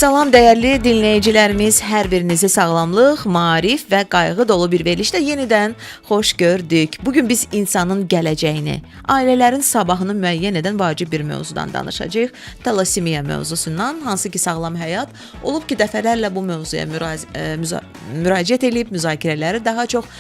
Salam dəyərli dinləyicilərimiz, hər birinizi sağlamlıq, maarif və qayğı dolu bir verilişdə yenidən xoş gördük. Bu gün biz insanın gələcəyini, ailələrin sabahını müəyyən edən vacib bir mövzudan danışacağıq. Talasemiya mövzusundan, hansı ki sağlam həyat olub ki, dəfələrlə bu mövzuya müraciət eləyib, müzakirələri daha çox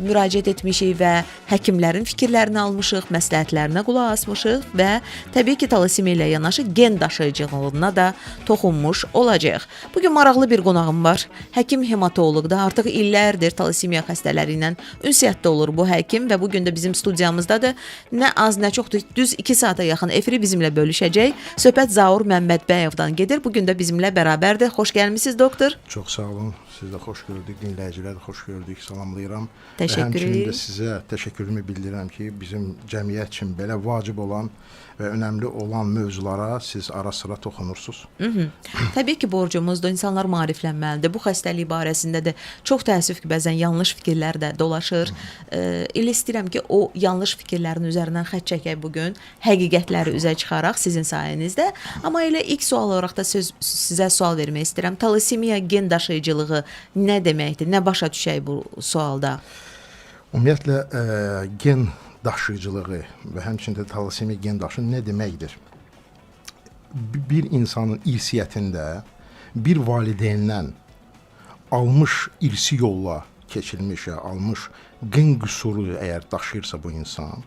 müraciət etmişik və həkimlərin fikirlərini almışıq, məsləhətlərinə qulaq asmışıq və təbii ki, talasemiya ilə yanaşı gen daşıyıcılığına da toxunmuş olacağıq. Bu gün maraqlı bir qonağım var. Həkim hematoloqdur. Artıq illərdir talasemiya xəstələri ilə ünsiyyətdə olur bu həkim və bu gün də bizim studiyamızdadır. Nə az, nə çoxdur, düz 2 saata yaxın efiri bizimlə bölüşəcək. Söhbət Zaur Məmmədbəyovdan gedir. Bu gün də bizimlə bərabərdir. Xoş gəlmisiniz doktor. Çox sağ olun. Siz də xoş gördük, dinləyicilər də xoş gördük. Salamlayıram. Təşəkkür Və həmçinin də edirik. sizə təşəkkürümü bildirirəm ki, bizim cəmiyyət üçün belə vacib olan və önəmli olan mövzulara siz ara-sıra toxunursunuz. Təbii ki, borcumuzdur. İnsanlar maariflənməlidir. Bu xəstəlik barəsində də çox təəssüf ki, bəzən yanlış fikirlər də dolaşır. Elə istəyirəm ki, o yanlış fikirlərin üzərindən xətt çəkək bu gün, həqiqətləri üzə çıxaraq sizin sayənizdə. Amma elə ilk sual olaraq da söz sizə sual vermək istəyirəm. Talasemiya gen daşıyıcılığı nə deməkdir? Nə başa düşək bu sualda? Ümumiyyətlə gen daşıyıcılığı və həmçinin də talasemiya gen daşı nə deməkdir? Bir insanın irsiyyətində bir valideyndən almış irsi yolla keçilmiş, ya almış gen qüsuru əgər daşıyırsa bu insan,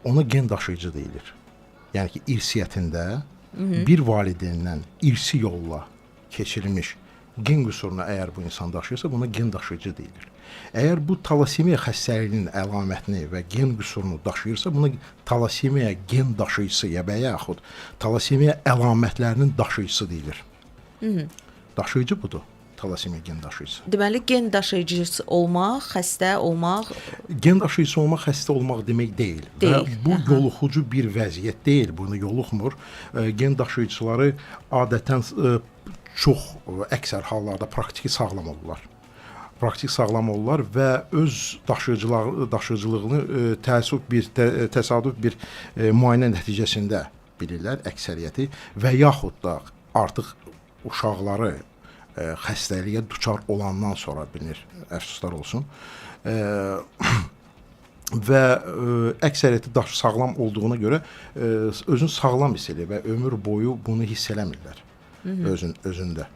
ona gen daşıyıcı deyilir. Yəni ki, irsiyyətində bir valideyndən irsi yolla keçirilmiş gen qüsurunu əgər bu insan daşıyırsa, buna gen daşıyıcı deyilir. Əgər bu talasemiya xəstəliyinin əlamətini və gen qüsurunu daşıyırsa, buna talasemiya gen daşıyıcısı ya və yaxud talasemiya əlamətlərinin daşıyıcısı deyilir. Daşıyıcı budur. Talasemiya gen daşıyıcısı. Deməli, gen daşıyıcısı olmaq, xəstə olmaq Gen daşıyıcısı olmaq xəstə olmaq demək deyil. Deyil. Və bu yoluxucu bir vəziyyət deyil. Bunu yoluxmur. Gen daşıyıcıları adətən çox əksər hallarda praktiki sağlam olurlar. Praktik sağlam olurlar və öz daşıyıcılığını təəssüf bir təsadüf bir müayinə nəticəsində bilirlər əksəriyyəti və yaxud da artıq uşaqları xəstəliyə düçar olandan sonra bilinir, əfsuslar olsun. Və əksəriyyəti daş sağlam olduğuna görə özünü sağlam hiss edir və ömür boyu bunu hiss eləmirlər özündə.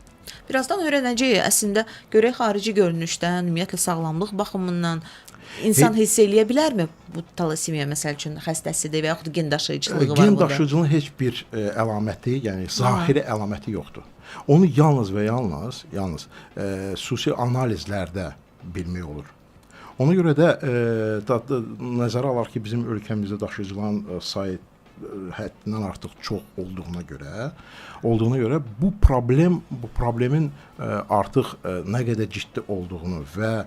Birazdan öyrənəcəyik. Əslində görək xarici görünüşdən, ümumiyyətlə sağlamlıq baxımından insan hiss eləyə bilərmi bu talasemiya məsəl üçün xəstəsidir və yaxud gen daşıyıcılığı var Gen bunda? daşıyıcılığın heç bir əlaməti, yəni zahiri əlaməti yoxdur. Onu yalnız və yalnız xüsusi analizlərdə bilmək olur. Ona görə də nəzərə alaraq ki, bizim ölkəmizdə daşıyıcıların sayı həddindən artıq çox olduğuna görə bu problemin artıq nə qədər ciddi olduğunu və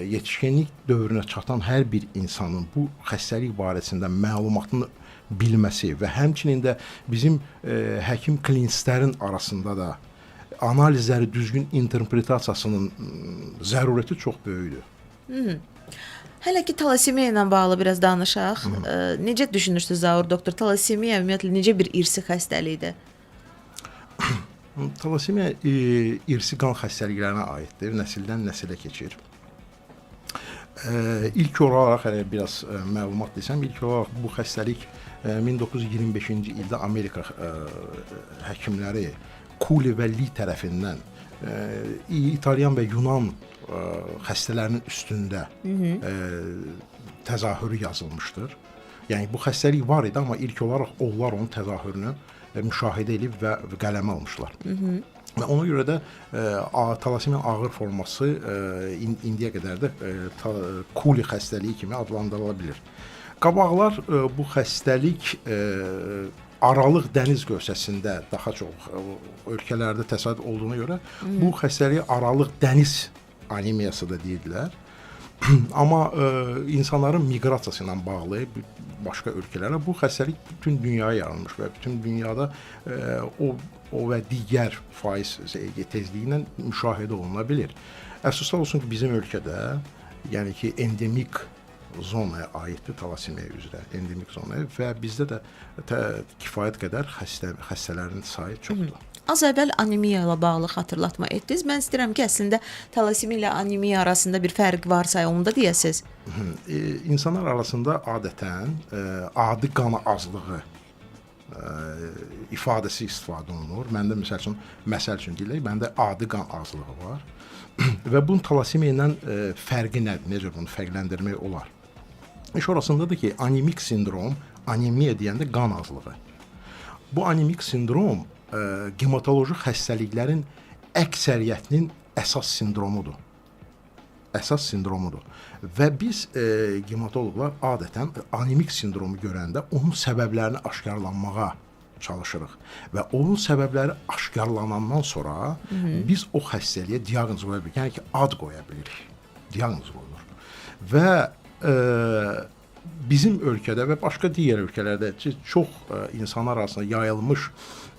yetişkinlik dövrünə çatan hər bir insanın bu xəstəlik barəsində məlumatını bilməsi və həmçinin də bizim həkim kliniklərin arasında da analizləri düzgün interpretasiyasının zərurəti çox böyükdür. Hələ ki talasemiya ilə bağlı biraz danışaq. Necə düşünürsüz Zaur doktor? Talasemiya ümumiyyətlə necə bir irsi xəstəlikdir? Talasemiya irsi qan xəstəliklərinə aiddir, nəsildən nəsilə keçir. İlk olaraq hələ biraz məlumat desəm, ilk olaraq bu xəstəlik 1925-ci ildə Amerika həkimləri Kuli və Li tərəfindən İtalyan və Yunan xəstələrinin üstündə təzahürü yazılmışdır. Yəni bu xəstəlik var idi, amma ilk olaraq onlar onun təzahürünü müşahidə edib və qələmə almışlar. Və ona görə də talasemiyanın ağır forması indiyə qədər də Kuli xəstəliyi kimi adlandırıla bilir. Qabaqlar bu xəstəlik Aralıq dəniz qövsəsində daha çox ölkələrdə təsadüf olduğuna görə bu xəstəliyi Aralıq dəniz anemiyası da deyirdilər. Amma insanların miqrasiyası ilə bağlı başqa ölkələrə bu xəstəlik bütün dünyaya yayılmış və bütün dünyada o və digər faiz tezliyi ilə müşahidə oluna bilir. Əfsuslar olsun ki, bizim ölkədə, yəni ki, endemik zonaya aiddir talasemiya üzrə, endemik zonaya və bizdə də kifayət qədər xəstələrin sayı çoxdur. Az əvvəl anemiya ilə bağlı xatırlatma etdiniz. Mən istəyirəm ki, əslində talasemiya ilə anemiya arasında bir fərq varsa, onu da deyəsiz. İnsanlar arasında adətən adi qan azlığı ifadəsi istifadə olunur. Məndə məsəl üçün deyirlər, məndə adi qan azlığı var. Və bunun talasemiya ilə fərqi nədir? Necə bunu fərqləndirmək olar? İş orasındadır ki, anemik sindrom, anemiya deyəndə qan azlığı. Bu anemik sindrom hematoloji xəstəliklərin əksəriyyətinin əsas sindromudur. Əsas sindromudur. Və biz hematoloqlar adətən anemik sindromu görəndə onun səbəblərini aşkarlanmağa çalışırıq. Və onun səbəbləri aşkarlanandan sonra biz o xəstəliyə diaqnoz qoya bilirik. Yəni ki, ad qoya bilirik. Diaqnoz qoyulur. Və bizim ölkədə və başqa digər ölkələrdə çox insanlar arasında yayılmış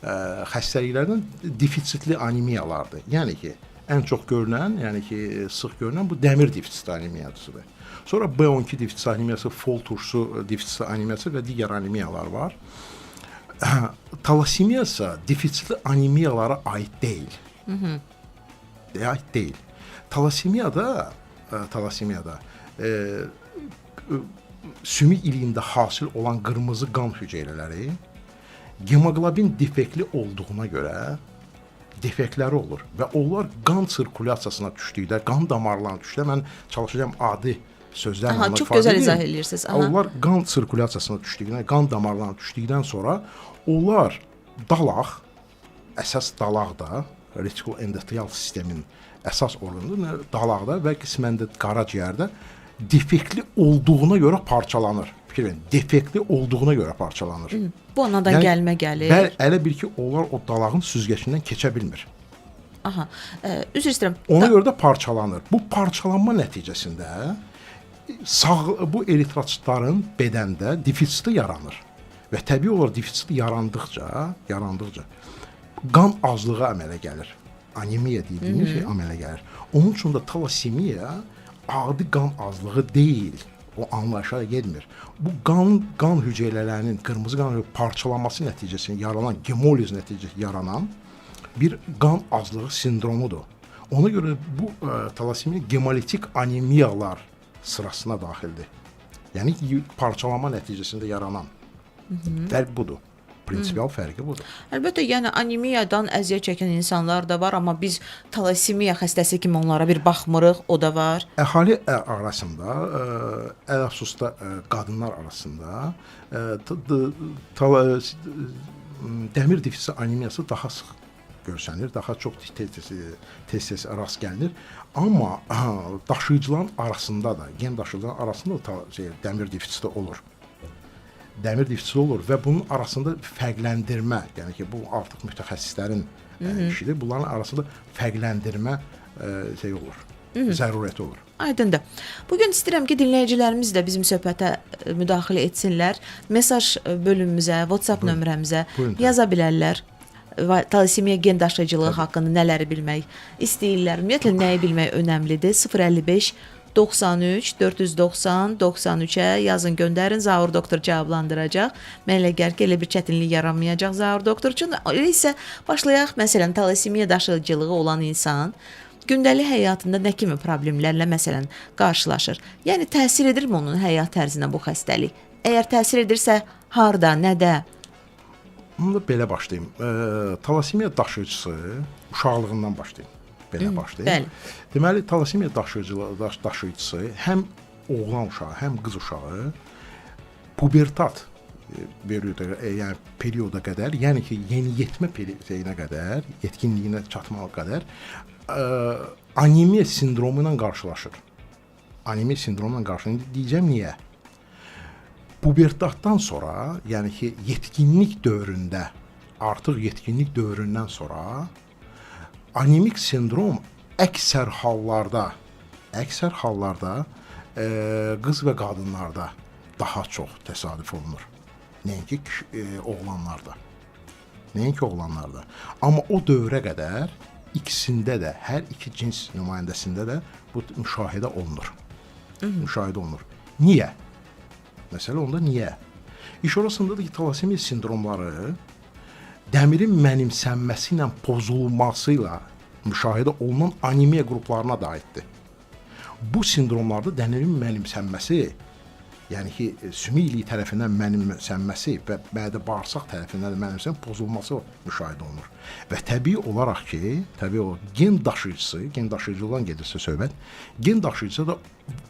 xəstəliklərdən defitsitli anemiyalardır. Yəni ki, ən çox görünən, yəni ki, sıx görünən bu dəmir defitsitli anemiyasıdır. Sonra B12 defitsitli anemiyası, fol turşusu defitsitli anemiyası və digər anemiyalar var. Talasemiya isə defitsitli anemiyalara aid deyil. Aid deyil. Talasemiyada sümük iliyində hasil olan qırmızı qan hüceyrələri hemoqlobin defektli olduğuna görə defektləri olur və onlar qan sirkulyasiyasına düşdükdə, qan damarlarına düşdükdə, mən çalışacağam adi sözlərlə Aha, çox gözəl izah edirsiniz. Onlar qan sirkulyasiyasına düşdükdən, qan damarlarına düşdükdən sonra onlar dalaq, əsas dalaqda, retikuloendotelial sistemin əsas orqanıdır, dalaqda və qismən də qaraciyərdə defektli olduğuna görə parçalanır. Fikir verin, defektli olduğuna görə parçalanır. Bu anadan yəni, gəlmə gəlir. Bəli, elə bil ki, onlar o dalağın süzgəcindən keçə bilmir. Aha, üzr istəyirəm. Ona görə də parçalanır. Bu parçalanma nəticəsində bu eritrositlərin bədəndə defitsiti yaranır. Və təbii olaraq defitsiti yarandıqca qan azlığı əmələ gəlir. Anemiya dediyimiz şey əmələ gəlir. Onun üçün də talasemiya adi qan azlığı deyil. O anlayışa getmir. Bu qan hüceyrələrinin, qırmızı qan hüceyrələrinin parçalanması nəticəsində yaranan, gemoliz nəticəsində yaranan bir qan azlığı sindromudur. Ona görə bu talasemiya gemolitik anemiyalar sırasına daxildir. Yəni parçalanma nəticəsində yaranan fərq budur. Prinsipial fərqi budur. Əlbəttə, yəni anemiyadan əziyyət çəkən insanlar da var, amma biz talasemiya xəstəsi kimi onlara bir baxmırıq, o da var. Əhali arasında, ələxüsusda qadınlar arasında dəmir defisiti anemiyası daha sıx görsənir, daha çox tez-tez rast gəlinir. Amma daşıyıcıların arasında da, gen daşıyıcıların arasında da dəmir defisiti olur. Dəmir defisiti olur və bunun arasında fərqləndirmə, yəni ki, bu artıq mütəxəssislərin işidir. Bunların arasında fərqləndirmə şey olur, zərurəti olur. Aydındır. Bugün istəyirəm ki, dinləyicilərimiz də bizim söhbətə müdaxilə etsinlər. Mesaj bölümümüzə, WhatsApp nömrəmizə yaza bilərlər. Talasemiya gen daşıyıcılığı haqqında nələri bilmək istəyirlər. Ümumiyyətlə, nəyi bilmək önəmlidir? 055 93 490 93-ə yazın, göndərin. Zaur doktor cavablandıracaq. Mən elə gəlir ki, elə bir çətinlik yaranmayacaq Zaur doktor üçün. Elə isə başlayaq. Məsələn, talasemiya daşıyıcılığı olan insan gündəlik həyatında nə kimi problemlərlə məsələn qarşılaşır? Yəni təsir edirmi onun həyat tərzinə bu xəstəlik? Əgər təsir edirsə, harda, nədə? Bunu da belə başlayayım. Talasemiya daşıyıcısı uşaqlığından başlayayım. Belə başlayayım. Bəli. Deməli, talasemiya daşıyıcısı həm oğlan uşağı, həm qız uşağı pubertat perioda, yəni perioda qədər, yəni ki, yeniyetmə şeyinə qədər, yetkinliyinə çatmağa qədər anemiya sindromu ilə qarşılaşır. Anemiya sindromu ilə qarşılaşır. Deyəcəm niyə? Pubertatdan sonra, yəni ki, yetkinlik dövründə, artıq yetkinlik dövründən sonra anemik sindrom əksər hallarda qız və qadınlarda daha çox təsadüf olunur. Nəinki oğlanlarda. Nəinki oğlanlarda. Amma o dövrə qədər ikisində də, hər iki cins nümayəndəsində də bu müşahidə olunur. Müşahidə olunur. Niyə? Məsələ onda niyə? İş orasındadır ki, talasemiya sindromları Dəmirin mənimsənməsi ilə pozulması ilə müşahidə olunan anemiya qruplarına da aiddir. Bu sindromlarda dəmirin mənimsənməsi, yəni ki, sümük iliyi tərəfindən mənimsənməsi və mədə bağırsaq tərəfindən mənimsənmə pozulması müşahidə olunur. Və təbii olaraq ki, təbii olaraq gen daşıyıcısı, gen daşıyıcılıqdan gedirsə söhbət, gen daşıyıcısı da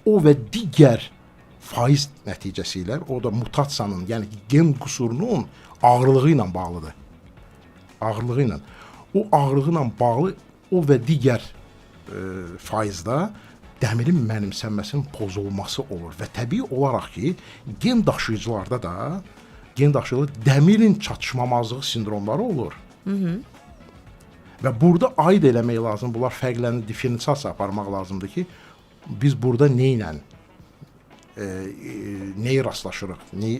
o və digər faiz nəticəsi ilə, o da mutasiyanın, yəni gen qüsurunun ağırlığı ilə bağlıdır. Ağırlığı ilə. O ağırlığı ilə bağlı o və digər faizdə dəmirin mənimsənməsinin pozulması olur və təbii olaraq ki, gen daşıyıcılarda da gen daşıyıcılığı dəmirin çatışmamazlığı sindromları olur. Hı -hı. Və burada aid eləmək lazım, bunlar fərqlərini diferensiasiya aparmaq lazımdır ki, biz burada nə ilə nəyi rastlaşırıq,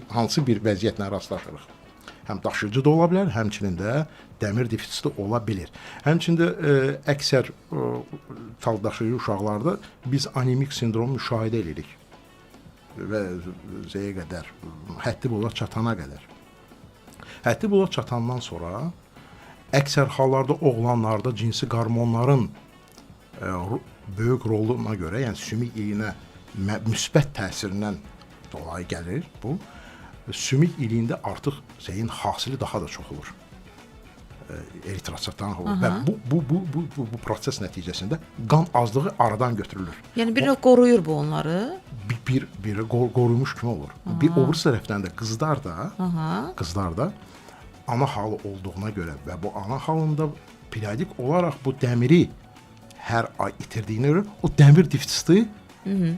hansı bir vəziyyətlə rastlaşırıq. Həm daşıyıcı da ola bilər, həmçinin də dəmir defisiti ola bilir. Həmçinin də əksər tal daşıyıcı uşaqlarda biz anemik sindromu müşahidə edirik və Z-yə qədər, həddi buluğa çatana qədər. Həddi buluğa çatandan sonra əksər hallarda oğlanlarda cinsi qarmonların böyük roluna görə, yəni sümük iliyinə müsbət təsirindən dolayı gəlir bu. Sümük iliyində artıq zeyin hasili daha da çox olur. Eritrositdən olur. Və bu proses nəticəsində qan azlığı aradan götürülür. Yəni bir növ qoruyur bu onları. Bir qoruymuş kimi olur. Aha. Bir o birisi tərəfdən də qızlar da, aha, qızlar da ana halı olduğuna görə və bu ana halında periodik olaraq bu dəmiri hər ay itirdiyinə görə o dəmir defisiti, hı -hı,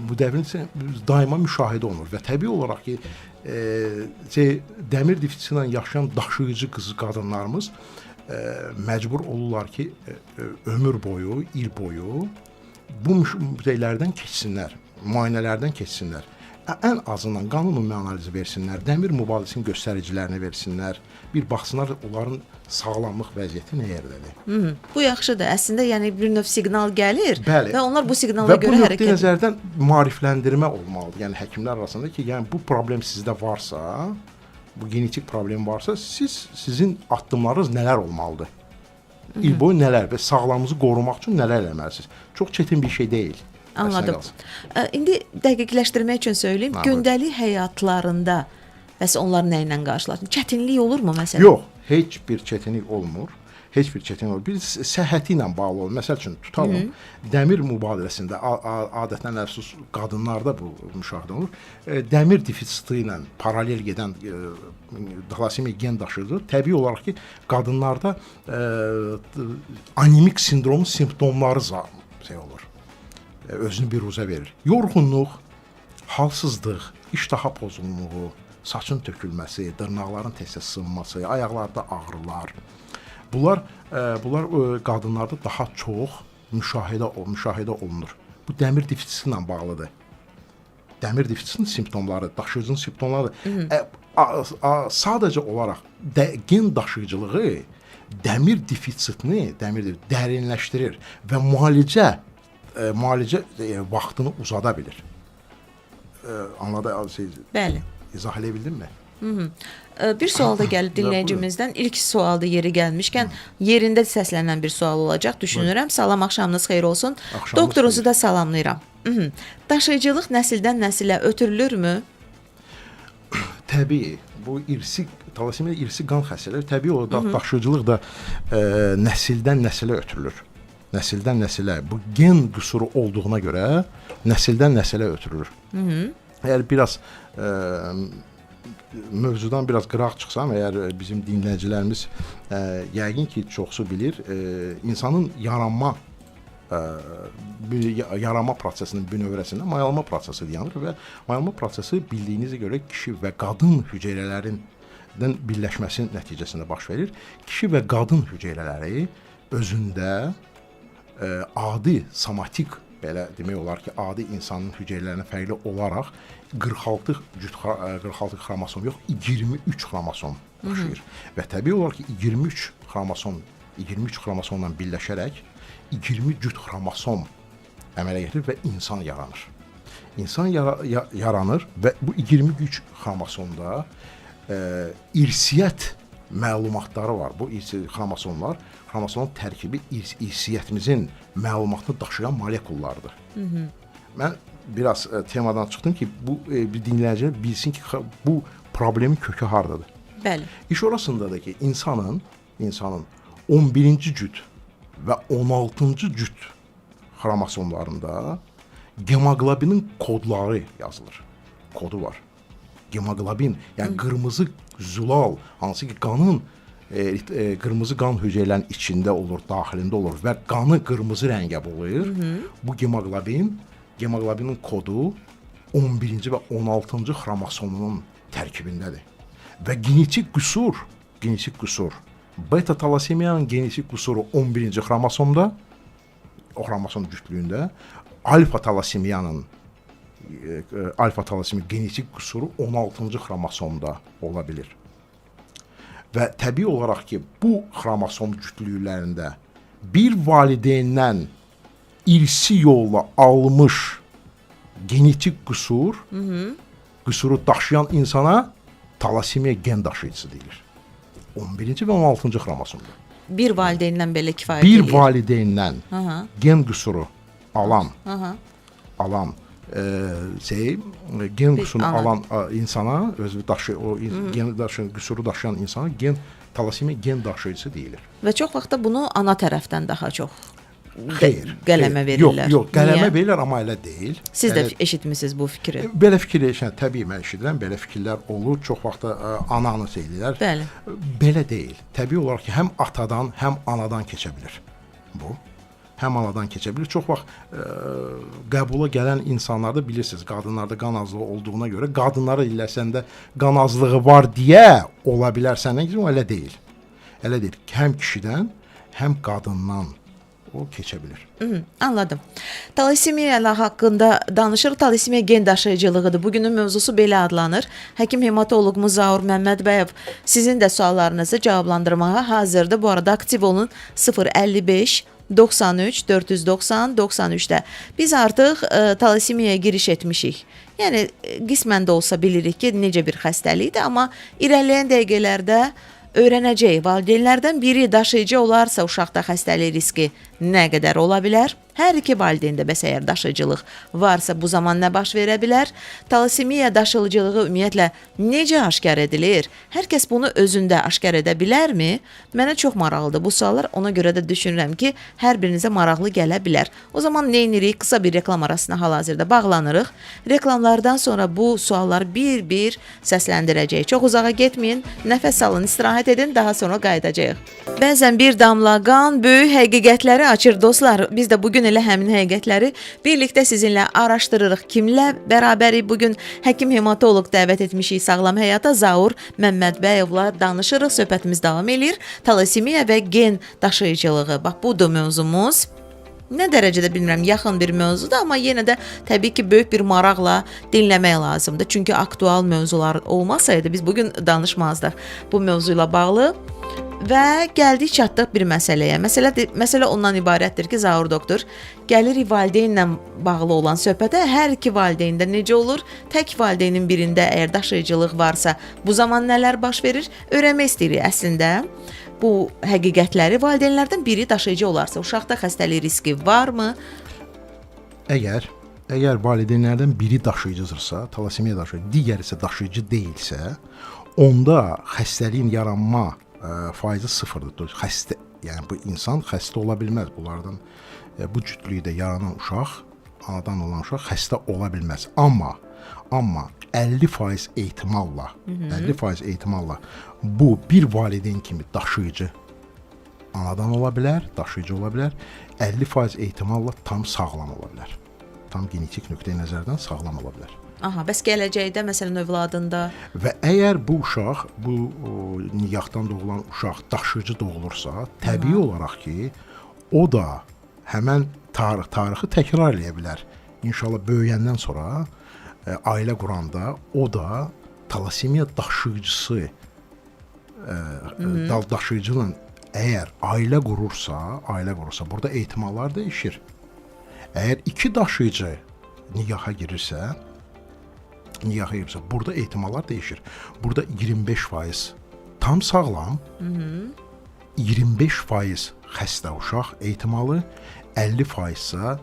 bu dəmirin daima müşahidə olunur və təbii olaraq ki, dəmir defisiti ilə yaşayan daşıyıcı qız qadınlarımız məcbur olurlar ki, ömür boyu, il boyu bu şeylərdən keçsinlər, müayinələrdən keçsinlər. Ən azından qan ümumi analizi versinlər, dəmir mübadiləsinin göstəricilərini versinlər, bir baxsınlar onların sağlamlıq vəziyyəti nə yerdədir. Hı -hı. Bu yaxşıdır. Əslində yəni bir növ siqnal gəlir, bəli, və onlar bu siqnala görə hərəkət edir. Və bu nöqteyi nəzərdən maarifləndirmə olmalıdır. Yəni həkimlər arasında ki, yəni bu problem sizdə varsa, bu genetik problem varsa, sizin addımlarınız nələr olmalıdır? Hı -hı. İl boyu nələr və sağlamlığınızı qorumaq üçün nələr eləməlisiniz? Çox çətin bir şey deyil. Anladım. İndi dəqiqləşdirmək üçün söyləyim, gündəlik həyatlarında bəs onlar nə ilə qarşılaşır? Çətinlik olurmu məsələn? Yox, heç bir çətinlik olmur. Heç bir çətinlik olmur. Bir səhhəti ilə bağlı olur. Məsəl üçün tutalım, hı -hı, dəmir mübadiləsində adətən əfsus qadınlarda bu müşahidə olunur. Dəmir defisiti ilə paralel gedən talasemiya gen daşıyıcıdır. Təbii olaraq ki, qadınlarda anemik sindromun simptomları şey olur. Özünü biruzə verir. Yorğunluq, halsızlıq, iştaha pozulluğu, saçın tökülməsi, dırnaqların tez-tez sınması, ayaqlarda ağrılar. Bunlar qadınlarda daha çox müşahidə olunur. Bu dəmir defisiti ilə bağlıdır. Dəmir defisitinin simptomları, daşıyıcının simptomları sadəcə olaraq gen daşıyıcılığı dəmir defisitini dərinləşdirir və müalicə vaxtını uzada bilir. Anladı? Bəli. İzah eləyə bildinmi? Bir sual da gəlib dinləyicimizdən. İlk sualda yeri gəlmişkən yerində səslənən bir sual olacaq düşünürəm. Salam, axşamınız xeyir olsun. Doktorunuzu da salamlayıram. Daşıyıcılıq nəsildən nəsilə ötürülürmü? Təbii. Bu irsi, talasemiya irsi qan xəstəliyi təbii olaraq daşıyıcılıq da nəsildən nəsilə ötürülür. Nəsildən nəsilə. Bu gen qüsuru olduğuna görə nəsildən nəsilə ötürülür. Hı -hı. Əgər biraz mövzudan biraz qıraq çıxsam, əgər bizim dinləyicilərimiz yəqin ki, çoxsu bilir, insanın yaranma prosesinin bünövrəsində mayalanma prosesi dayanır və mayalanma prosesi bildiyinizə görə kişi və qadın hüceyrələrindən birləşməsi nəticəsində baş verir. Kişi və qadın hüceyrələri özündə adi somatik, belə demək olar ki, adi insanın hüceyrələrinə fərqli olaraq 46 cüt 46 xromosom yox, 23 xromosom daşıyır. Hı -hı. Və təbii olaraq ki, 23 xromosom 23 xromosomla birləşərək 20 cüt xromosom əmələ gətirir və insan yaranır. İnsan yaranır və bu 23 xromosomda irsiyyət məlumatları var. Bu irsi xromosomlar, xromosomun tərkibi irsiyyətimizin məlumatını daşıyan molekullardır. Hı -hı. Mən biraz temadan çıxdım ki, bu bir dinləyicilər bilsin ki, bu problemin kökü hardadır. Bəli. İş orasındadır ki, insanın 11-ci cüt və 16-cı cüt xromosomlarında hemoqlobinin kodları yazılır. Kodu var. Hemoqlobin, yəni qırmızı zülal, hansı ki qanın qırmızı qan hüceyrələrinin içində olur, daxilində olur və qanı qırmızı rəngə boyayır. Bu hemoqlobin, hemoqlobinin kodu 11-ci və 16-cı xromosomunun tərkibindədir. Və genetik qüsur, beta talasemiyanın genetik qüsuru 11-ci xromosomda, o xromosom cütlüyündə, alfa talasemiyanın alfa talasemi genetik qüsuru 16-cı xromosomda ola bilir. Və təbii olaraq ki, bu xromosom cütlüklərində bir valideyndən irsi yolla almış genetik qüsur, qüsuru daşıyan insana talasemiya gen daşıyıcısı deyilir. 11-ci və 16-cı xromosomda. Bir valideyndən belə kifayət eləyir. Bir valideyndən gen qüsuru alan, gen qüsurunu alan insana, özü daşı, o gen daşı, qüsuru daşıyan insana gen talasemiya gen daşıyıcısı deyilir. Və çox vaxt da bunu ana tərəfdən daha çox xeyr, qələmə verirlər. Yox, qələmə verirlər, amma elə deyil. Siz də eşitmisiniz bu fikri. Belə fikir eşidən, təbii mən eşidirəm, belə fikirlər olur. Çox vaxt ananı eləyirlər. Bəli. Belə deyil. Təbii olaraq ki, həm atadan, həm anadan keçə bilir bu. Həm anadan keçə bilir. Çox vaxt qəbula gələn insanlarda bilirsiniz, qadınlarda qan azlığı olduğuna görə qadınlara deyirlər səndə qan azlığı var deyə ola bilər səndən, o elə deyil. Elə deyil. Həm kişidən, həm qadından o keçə bilir. Anladım. Talasemiya haqqında danışırıq. Talasemiya gen daşıyıcılığıdır. Bugünün mövzusu belə adlanır. Həkim hematoloqumuz Zaur Məmmədbəyev sizin də suallarınızı cavablandırmağa hazırdır. Bu arada aktiv olun. 055 93 490 93-də. Biz artıq talasemiyaya giriş etmişik. Yəni qismən də olsa bilirik ki, necə bir xəstəlikdir, amma irəliləyən dəqiqələrdə öyrənəcəyik. Valideynlərdən biri daşıyıcı olarsa uşaqda xəstəlik riski nə qədər ola bilər? Hər iki valideyndə bəs əgər daşıyıcılıq varsa bu zaman nə baş verə bilər? Talasemiya daşıyıcılığı ümumiyyətlə necə aşkar edilir? Hər kəs bunu özündə aşkar edə bilərmi? Mənə çox maraqlıdır bu suallar. Ona görə də düşünürəm ki, hər birinizə maraqlı gələ bilər. O zaman nə edirik? Qısa bir reklam arasına hal-hazırda bağlanırıq. Reklamlardan sonra bu sualları bir-bir səsləndirəcəyik. Çox uzağa getməyin, nəfəs alın, istirahət edin, daha sonra qayıdacağıq. Bəzən bir damla qan böyük həqiqətləri açır dostlar. Biz də bugün elə həmin həqiqətləri birlikdə sizinlə araşdırırıq. Kimlə bərabərik? Bugün həkim hematoloq dəvət etmişik Sağlam Həyata Zaur Məmmədbəyovla danışırıq. Söhbətimiz davam eləyir. Talasemiya və gen daşıyıcılığı. Bax, budur mövzumuz. Nə dərəcədə bilmirəm, yaxın bir mövzudur, amma yenə də təbii ki, böyük bir maraqla dinləmək lazımdır. Çünki aktual mövzular olmasaydı biz bugün danışmazdıq bu mövzu ilə bağlı. Və gəldik, çatdıq bir məsələyə. Məsələ ondan ibarətdir ki, Zaur doktor, gəlirik valideynlə bağlı olan söhbətə. Hər iki valideyndə necə olur? Tək valideynin birində əgər daşıyıcılıq varsa, bu zaman nələr baş verir? Öyrənmək istəyirik əslində bu həqiqətləri. Valideynlərdən biri daşıyıcı olarsa, uşaqda xəstəlik riski varmı? Əgər valideynlərdən biri daşıyıcıdırsa, talasemiya daşıyıcı, digəri isə daşıyıcı deyilsə, onda xəstəliyin yaranma faizi sıfırdır. Xəstə, yəni bu insan xəstə ola bilməz. Bunlardan bu cütlükdə yaranan uşaq, anadan olan uşaq xəstə ola bilməz. Amma 50% ehtimalla, 50% ehtimalla bu bir valideyn kimi daşıyıcı anadan ola bilər, daşıyıcı ola bilər. 50% ehtimalla tam sağlam ola bilər. Tam genetik nöqteyi nəzərdən sağlam ola bilər. Aha, bəs gələcəkdə məsələn övladında və əgər bu uşaq, bu nigahdan doğulan uşaq daşıyıcı doğulursa, təbii olaraq ki, o da həmən tarixi təkrar eləyə bilər. İnşallah böyüyəndən sonra ailə quranda o da talasemiya daşıyıcısı daşıyıcıyla əgər ailə qurursa, burada ehtimallar dəyişir. Əgər iki daşıyıcı nigaha girirsə, burada ehtimallar dəyişir. Burada 25% Tam sağlam, 25% xəstə uşaq ehtimalı, 50% isə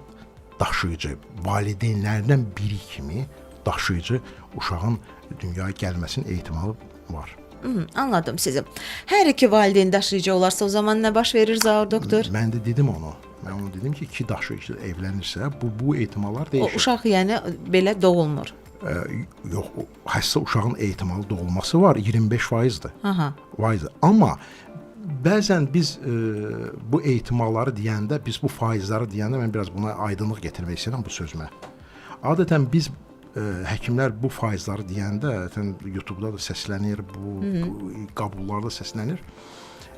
daşıyıcı, valideynlərdən biri kimi daşıyıcı uşağın dünyaya gəlməsinin ehtimalı var. Anladım sizi. Hər iki valideyn daşıyıcı olarsa o zaman nə baş verir Zaur doktor? Mən də dedim onu. Mən onu dedim ki, iki daşıyıcı evlənirsə, bu ehtimallar O dəyişir. uşaq yəni belə doğulmur. Yox, xəstə uşağın ehtimalı doğulması var, 25%-dir. Aha. Faizdir. Amma bəzən biz bu ehtimalları deyəndə, biz bu faizləri deyəndə mən biraz buna aydınlıq gətirmək istəyirəm bu sözümə. Adətən biz həkimlər bu faizləri deyəndə, adətən YouTube-da da səslənir, bu qəbullarda səslənir.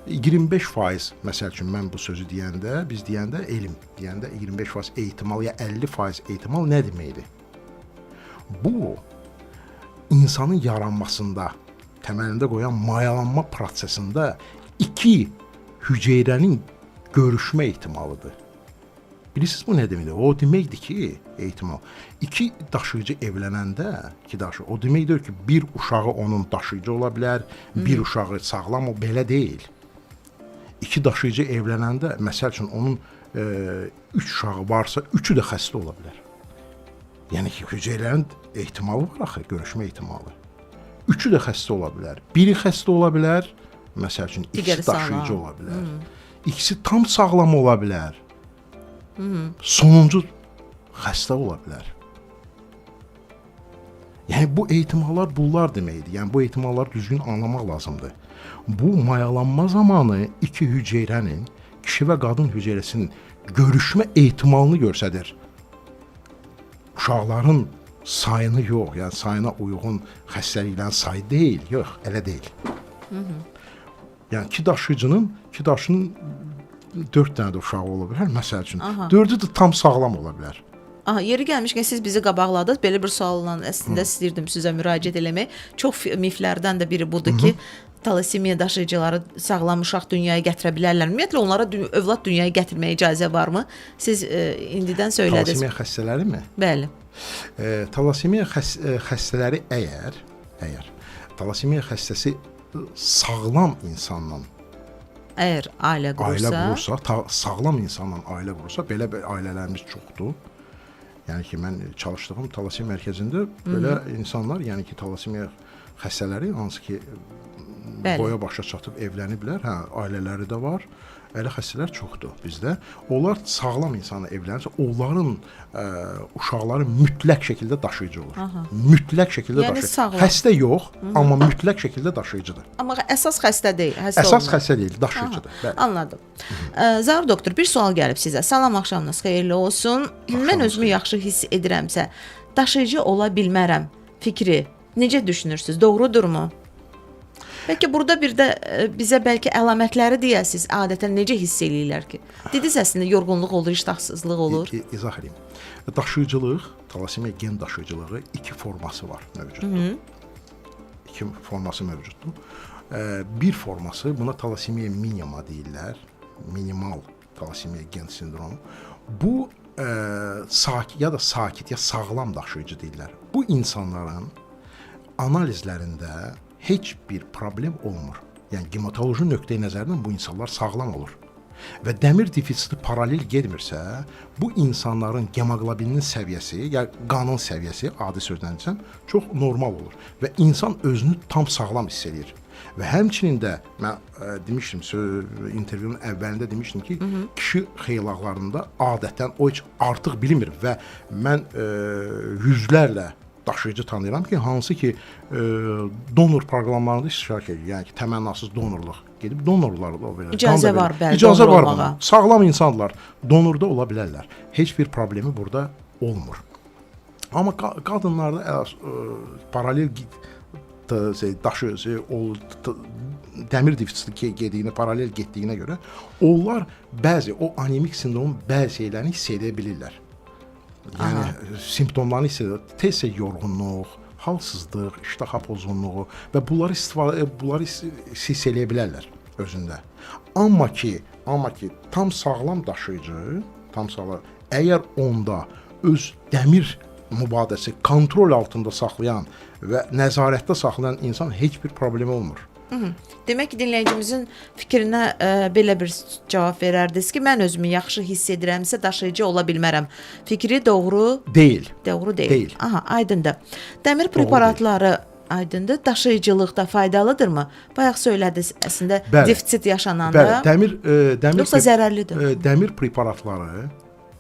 25% məsəl üçün mən bu sözü deyəndə, biz deyəndə elm deyəndə 25% ehtimal ya 50% ehtimal nə deməkdir? Bu insanın yaranmasında təməlində qoyan mayalanma prosesində iki hüceyrənin görüşmə ehtimalıdır. Bilirsiniz bu nə deməkdir? O deməkdir ki, ehtimal. İki daşıyıcı evlənəndə, iki daşı, o deməkdir ki, bir uşağı onun daşıyıcı ola bilər, bir uşağı sağlam, o belə deyil. İki daşıyıcı evlənəndə, məsəl üçün onun üç uşağı varsa, üçü də xəstə ola bilər. Yəni ki, hüceyrələrin ehtimalı var axı, görüşmə ehtimalı. Üçü də xəstə ola bilər. Biri xəstə ola bilər, məsəl üçün ikisi daşıyıcı ola bilər. İkisi tam sağlam ola bilər. Sonuncu xəstə ola bilər. Yəni bu ehtimallar bunlar deməkdir. Yəni bu ehtimalları düzgün anlamaq lazımdır. Bu mayalanma zamanı iki hüceyrənin, kişi və qadın hüceyrəsinin görüşmə ehtimalını göstərir. Uşaqların sayını yox, yəni sayına uyğun xəstəliklərin sayı deyil, yox, elə deyil. Yəni iki daşıyıcının, iki daşının 4 dənə də uşağı ola bilər, məsəl üçün. Dördü də tam sağlam ola bilər. Aha, yeri gəlmişkən siz bizi qabaqladınız. Belə bir sualla əslində istəyirdim sizə müraciət eləmək. Çox miflərdən də biri budur ki, talasemiya daşıyıcıları sağlam uşaq dünyaya gətirə bilərlər. Ümumiyyətlə onlara övlad dünyaya gətirməyə icazə varmı? Siz indidən söylədiniz. Talasemiya xəstələri mi? Bəli. Talasemiya xəstələri əgər talasemiya xəstəsi sağlam insanla əgər ailə qurursa, sağlam insanla ailə qurursa, belə bir ailələrimiz çoxdur. Yəni ki, mən çalışdığım talasemiya mərkəzində belə insanlar, yəni ki, talasemiya xəstələri hansı ki boya başa çatıb evləniblər, hə, ailələri də var. Elə xəstələr çoxdur bizdə. Onlar sağlam insanla evlənirsə, onların uşaqları mütləq şəkildə daşıyıcı olur. Aha. Mütləq şəkildə yəni daşıyıcı. Xəstə yox, amma mütləq şəkildə daşıyıcıdır. Amma əsas xəstə deyil. Xəstə əsas olmur. Xəstə deyil, daşıyıcıdır. Aha, anladım. Zaur doktor, bir sual gəlib sizə. Salam, axşamınız xeyirli olsun. Axşamınız Mən özümü yaxşı hiss edirəmsə, daşıyıcı ola bilmərəm fikri necə düşünürsüz? Doğrudurmu? Bəlkə burada bir də bizə bəlkə əlamətləri deyəsiniz, adətən necə hiss eləyirlər ki? Dediniz əslində yorğunluq olur, iştahsızlıq olur. İzah edeyim. Daşıyıcılıq, talasemiya gen daşıyıcılığı iki forması var mövcuddur. İki forması mövcuddur. Bir forması buna talasemiya minima deyirlər. Minimal talasemiya gen sindromu. Bu ya da sakit ya sağlam daşıyıcı deyirlər. Bu insanların analizlərində heç bir problem olmur. Yəni hematoloji nöqteyi nəzərdən bu insanlar sağlam olur. Və dəmir defisiti paralel getmirsə, bu insanların hemoqlobininin səviyyəsi, yəni qanın səviyyəsi, adi sözlə desəm, çox normal olur və insan özünü tam sağlam hiss eləyir. Və həmçinin də mən demişdim, intervyunun əvvəlində demişdim ki, kişi xeylaqlarında adətən o heç artıq bilinmir və mən yüzlərlə daşıyıcı tanıyıram ki, hansı ki donor proqramlarında iştirak edir. Yəni ki, təmənnasız donorluq. Gedib donorlar ola bilər. İcazə var, bəli, İcazə var buna. Sağlam insanlar donorda ola bilərlər. Heç bir problemi burada olmur. Amma qadınlarda paralel dəmir defisiti gediyinə, paralel getdiyinə görə onlar bəzi o anemik sindromun bəzi şeylərini hiss edə bilirlər. Yəni simptomlarını hiss edir. Tez-tez yorğunluq, halsızlıq, iştaha pozğunluğu və bunları bunları hiss eləyə bilərlər özündə. Amma ki tam sağlam daşıyıcı, tam sağlam, əgər onda öz dəmir mübadiləsi kontrol altında saxlayan və nəzarətdə saxlayan insan heç bir problemi olmur. Demək ki, dinləyicimizin fikrinə belə bir cavab verərdiniz ki, mən özümü yaxşı hiss edirəmsə, daşıyıcı ola bilmərəm. Fikri doğru Deyil. Doğru deyil. Deyil. Aha, aydındır. Dəmir preparatları aydındır. Daşıyıcılıqda faydalıdırmı? Bayaq söylədiniz, əslində Bəli. defisit yaşananda. Bəli, dəmir dəmir Yoxsa zərərlidir? Dəmir preparatları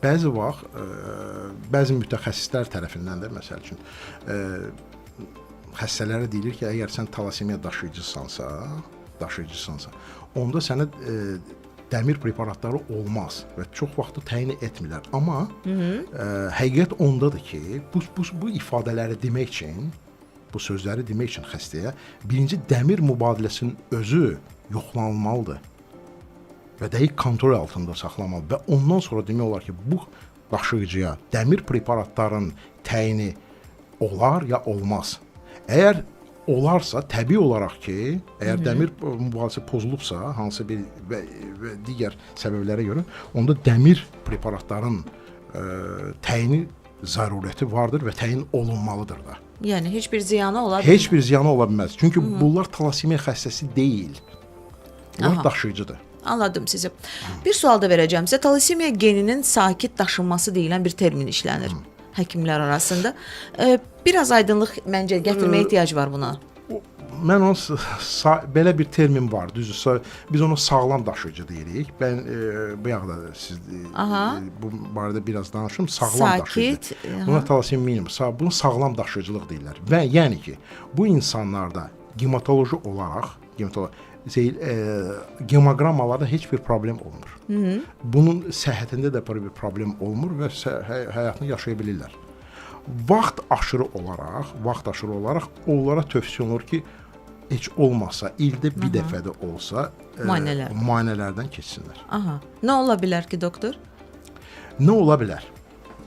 bəzi vaxt bəzi mütəxəssislər tərəfindən də məsəl üçün xəstələrə deyilir ki, əgər sən talasemiya daşıyıcısansa, onda sənə dəmir preparatları olmaz və çox vaxt da təyin etmirlər. Amma həqiqət ondadır ki, bu ifadələri demək üçün, bu sözləri demək üçün xəstəyə birinci dəmir mübadiləsinin özü yoxlanılmalıdır və dəqiq kontrol altında saxlamalı və ondan sonra demək olar ki, bu daşıyıcıya dəmir preparatlarının təyini olar ya olmaz. Əgər olarsa, təbii olaraq ki, əgər dəmir mübadiləsi pozulubsa, hansı bir və digər səbəblərə görə, onda dəmir preparatların təyini zərurəti vardır və təyin olunmalıdır da. Yəni heç bir ziyanı ola bilməz. Heç bir ziyanı ola bilməz. Çünki bunlar talasemiya xəstəsi deyil. Bunlar daşıyıcıdır. Anladım sizi. Bir sual da verəcəm sizə. Talasemiya geninin sakit daşınması deyilən bir termin işlənir həkimlər arasında. Biraz aydınlıq məncə gətirməyə ehtiyac var buna. Mən onu belə bir termin var, düzdür. Biz ona sağlam daşıyıcı deyirik. Mən bayaq da siz bu barədə biraz danışım. Sağlam Sakit, daşıyıcı. Buna talasemiya minimum. Bunu sağlam daşıyıcılıq deyirlər. Və yəni ki, bu insanlarda hematoloji olaraq, hemoqrammalarda heç bir problem olmur. Bunun səhhətində də bir problem olmur və həyatını yaşaya bilirlər. Vaxt aşırı olaraq onlara tövsiyə olunur ki, heç olmasa ildə bir dəfə də olsa müayinələrdən keçsinlər. Aha. Nə ola bilər ki, doktor? Nə ola bilər?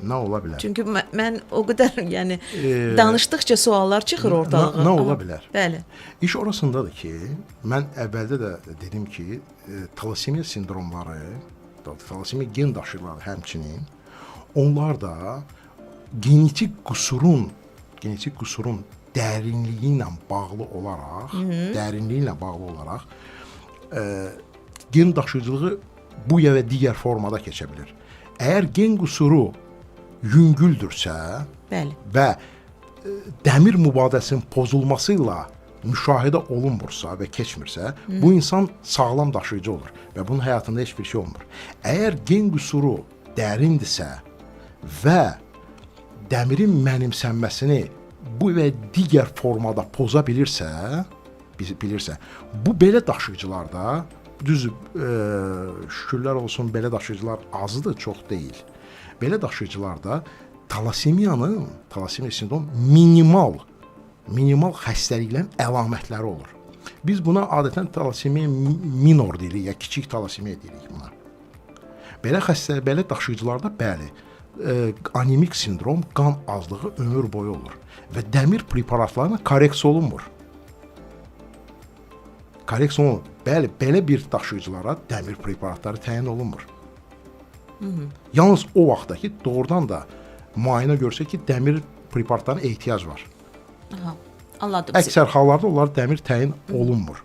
Nə ola bilər? Çünki mən o qədər, yəni danışdıqca suallar çıxır ortalığa. Nə ola bilər? Bəli. İş orasındadır ki, mən əvvəldə də dedim ki, talasemiya sindromları, talasemiya gen daşıyıcıları həmçinin, onlar da genetik qüsurun dərinliyi ilə bağlı olaraq, gen daşıyıcılığı bu ya və digər formada keçə bilir. Əgər gen qüsuru yüngüldürsə, bəli, və dəmir mübadiləsinin pozulması ilə müşahidə olunmursa və keçmirsə, bu insan sağlam daşıyıcı olur və bunun həyatında heç bir şey olmur. Əgər gen qüsuru dərindirsə və dəmirin mənimsənməsini bu və digər formada poza bilirsə, bu belə daşıyıcılarda, düz şükürlər olsun, belə daşıyıcılar azdır, çox deyil. Belə daşıyıcılarda talasemiya sindrom minimal xəstəliklərin əlamətləri olur. Biz buna adətən talasemiya minor deyirik, ya kiçik talasemiya deyirik buna. Belə daşıyıcılarda bəli, anemik sindrom, qan azlığı ömür boyu olur və dəmir preparatlarına korreksiya olunmur. Korreksiya olunmur. Bəli, belə bir daşıyıcılara dəmir preparatları təyin olunmur. Yalnız o vaxtda ki, doğrudan da müayinə görsə ki, dəmir preparatlarına ehtiyac var. Aha, anladım. Əksər hallarda onlar dəmir təyin olunmur.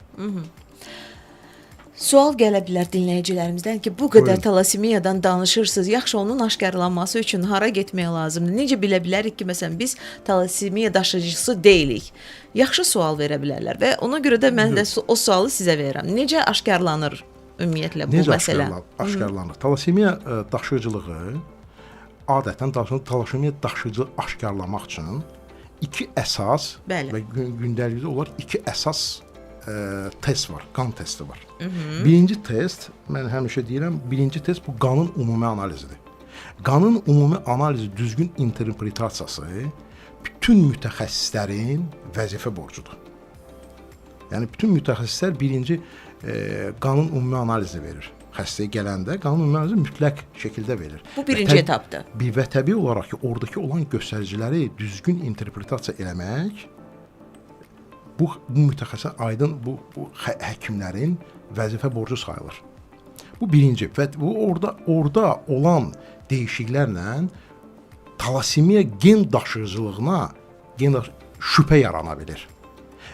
Sual gələ bilər dinləyicilərimizdən ki, bu qədər talasemiyadan danışırsınız. Yaxşı, onun aşkarlanması üçün hara getmək lazımdır? Necə bilə bilərik ki, məsələn, biz talasemiya daşıyıcısı deyilik? Yaxşı sual verə bilərlər və ona görə də mən də o sualı sizə verirəm. Necə aşkarlanır ümumiyyətlə bu Necə məsələ? aşkarlanır? Talasemiya daşıyıcılığı adətən talasemiya daşıyıcılığı aşkarlamaq üçün iki əsas Bəli. və gündəlikdə olar iki əsas test var, qan testi var. Birinci test, mən həmişə deyirəm, birinci test bu qanın ümumi analizidir. Qanın ümumi analizi düzgün interpretasiyası bütün mütəxəssislərin vəzifə borcudur. Yəni bütün mütəxəssislər birinci qanın ümumi analizi verir. Xəstəyə gələndə qanın ümumi analizi mütləq şəkildə verir. Bu birinci etapdır. Və təbii olaraq ki, oradakı olan göstəriciləri düzgün interpretasiya eləmək bu mütəxəssis aydın bu həkimlərin vəzifə borcu sayılır. Bu birinci və bu orada olan dəyişikliklərlə talasemiya gen daşıyıcılığına şübhə yarana bilir.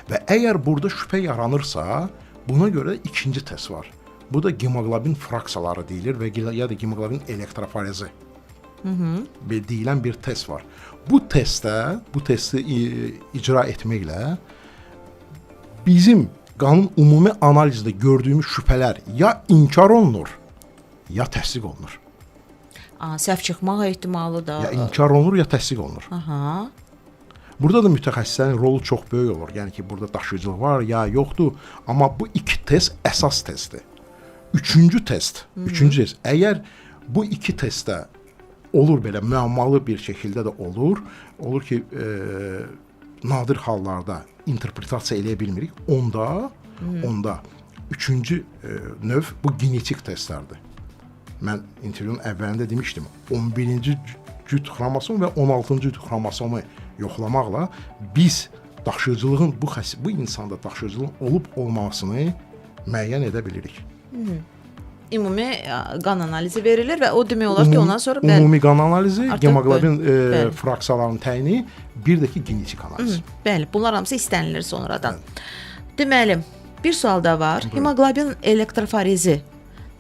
Və əgər burada şübhə yaranırsa, buna görə ikinci test var. Bu da hemoqlobin fraksiyaları deyilir və ya da hemoqlobin elektroforezi. Bir deyilən bir test var. Bu testdə, bu testi icra etməklə bizim qanın ümumi analizdə gördüyümüz şübhələr ya inkar olunur, ya təsdiq olunur. Səhv çıxmaq ehtimalı da. Ya inkar olunur, ya təsdiq olunur. Aha. Burada da mütəxəssislərin rolu çox böyük olur. Yəni ki, burada daşıyıcılıq var ya yoxdur, amma bu iki test əsas testdir. Üçüncü test, üçüncü test. Əgər bu iki testdə olur belə müəmmalı bir şəkildə də olur, olur ki, nadir hallarda interpretasiya eləyə bilmirik. Onda üçüncü növ bu genetik testlərdir. Mən intervyunun əvvəlində demişdim, 11-ci cüt xromosom və 16-cı cüt xromosomu yoxlamaqla biz daşıyıcılığın bu insanda daşıyıcılığın olub olmasını müəyyən edə bilirik. Ümumi qan analizi verilir və o demək olar ki, ondan sonra bəli. Ümumi qan analizi, hemoqlobin fraksiyalarının təyini, bir də ki genetik analiz. Bəli, bunlar hamısı istənilir sonradan. Bəli. Deməli, bir sual da var. Hemoqlobin elektroforezi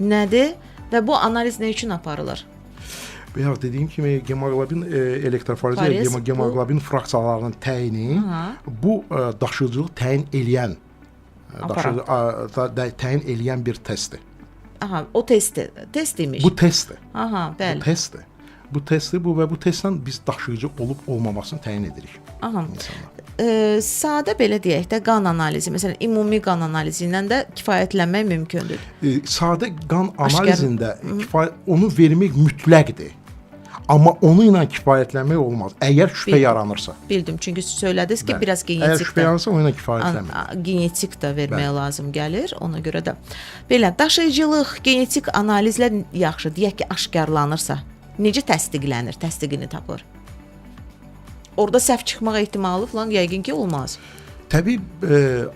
nədir və bu analiz nə üçün aparılır? Bayaq dediyim kimi hemoqlobin elektroforezi, hemoqlobin fraksiyalarının təyini bu daşıyıcılıq təyin eləyən təyin eləyən bir testdir. Aha, o testdir. Test imiş. Bu testdir. Aha, bəli. Bu testdir. Bu testdir, bu və bu testlə biz daşıyıcı olub olmamasını təyin edirik. Aha. Sadə belə deyək də qan analizi, məsələn, ümumi qan analizi ilə də kifayətlənmək mümkündür. Sadə qan analizində onu vermək mütləqdir. Amma onu ilə kifayətlənmək olmaz. Əgər şübhə yaranırsa. Bildim, çünki söylədiniz ki, biraz genetik. Əgər şübhə yaranırsa, onunla kifayətlənmək. Genetik də vermək lazım gəlir. Ona görə də belə daşıyıcılıq genetik analizlə yaxşı, deyək ki, aşkarlanırsa, necə təsdiqlənir, təsdiqini tapır? Orada səhv çıxmaq ehtimalı falan yəqin ki, olmaz. Təbii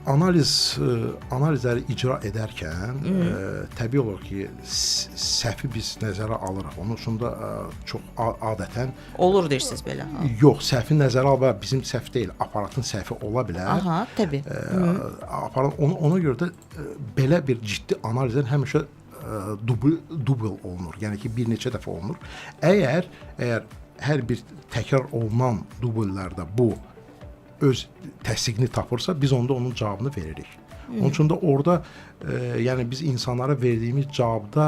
analizləri icra edərkən təbii olaraq ki, səhvi biz nəzərə alırıq. Onun üçün də çox adətən olur deyirsiniz belə. Ha. Yox, səhvi nəzərə almaq bizim səhv deyil, aparatın səhvi ola bilər. Aha, təbii. Aparat ona görə də belə bir ciddi analizlər həmişə dubl olunur. Yəni ki, bir neçə dəfə olunur. Əgər hər bir təkrar olunan dubllərdə bu öz təsdiqini tapırsa, biz onda onun cavabını veririk. Onun üçün də orada yəni biz insanlara verdiyimiz cavabda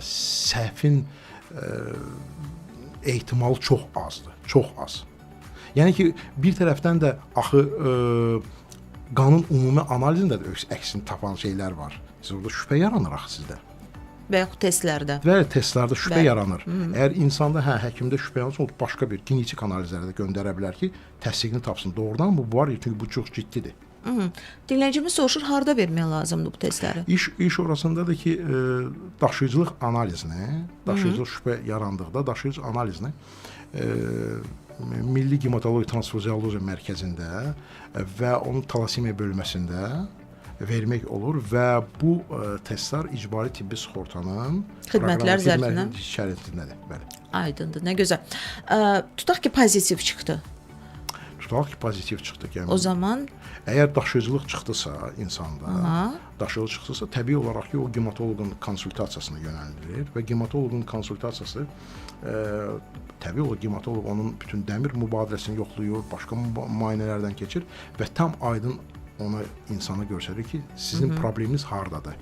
səhvin ehtimalı çox azdır, çox az. Yəni ki, bir tərəfdən də axı qanın ümumi analizində də əksini tapan şeylər var. Siz orada şübhə yaranır axı sizdə. Və yaxud testlərdə. Və testlərdə şübhə yaranır. Əgər insanda, həkimdə şübhə yaranırsa, o başqa bir genetik analizlərə də göndərə bilər ki, təsdiqini tapsın. Doğrudan bu var, çünki bu çox ciddidir. Dinləyicimiz soruşur, harda vermək lazımdır bu testləri? İş orasındadır ki, daşıyıcılıq analizini, daşıyıcılıq şübhə yarandıqda daşıyıcı analizini Milli Hematologiya Transfuziologiya Mərkəzində və onun talasemiya bölməsində vermək olur və bu testlər icbari tibbi sığortanın xidmətlər zərfinə şəraitindədir. Bəli. Aydındır, nə gözəl. Tutaq ki, pozitiv çıxdı. Tutaq ki, pozitiv çıxdı. Yəni, o zaman əgər daşıyıcılıq çıxdısa insanda, daşıyıcılıq çıxdısa, təbii olaraq ki, o hematoloqun konsultasiyasına yönəldilir və hematoloqun konsultasiyası təbii olaraq hematoloq onun bütün dəmir mübadiləsini yoxlayır, başqa müayinələrdən keçir və tam aydın ona insana göstərir ki, sizin probleminiz hardadır.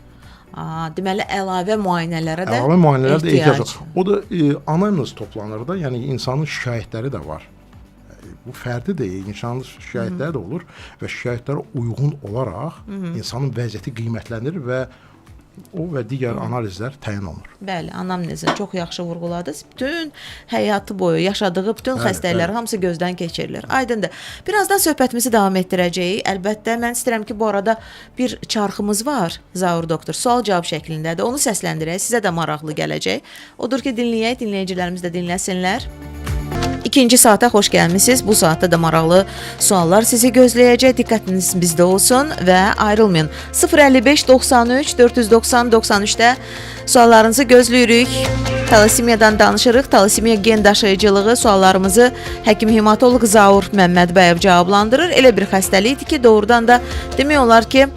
Deməli, əlavə müayinələrə də ehtiyac var. O da anamnez toplanır da, yəni insanın şikayətləri də var. Bu fərdi deyil, insanın şikayətləri də olur və şikayətlərə uyğun olaraq insanın vəziyyəti qiymətlənir və o və digər analizlər təyin olunur. Bəli, anamnezini çox yaxşı vurğuladınız. Bütün həyatı boyu yaşadığı bütün xəstəliklər hamısı gözdən keçirilir. Aydındır. Birazdan söhbətimizi davam etdirəcəyik. Əlbəttə, mən istəyirəm ki, bu arada bir çarxımız var, Zaur doktor. Sual-cavab şəklindədir. Onu səsləndirək. Sizə də maraqlı gələcək. Odur ki, dinləyək, dinləyicilərimiz də dinləsinlər. İkinci saata xoş gəlmisiniz. Bu saatda da maraqlı suallar sizi gözləyəcək. Diqqətiniz bizdə olsun və ayrılmayın. 055 93 490 93-də suallarınızı gözləyirik. Talasemiyadan danışırıq. Talasemiya gen daşıyıcılığı suallarımızı həkim hematoloq Zaur Məmmədbəyev cavablandırır. Elə bir xəstəlikdir ki, doğrudan da demək olar ki,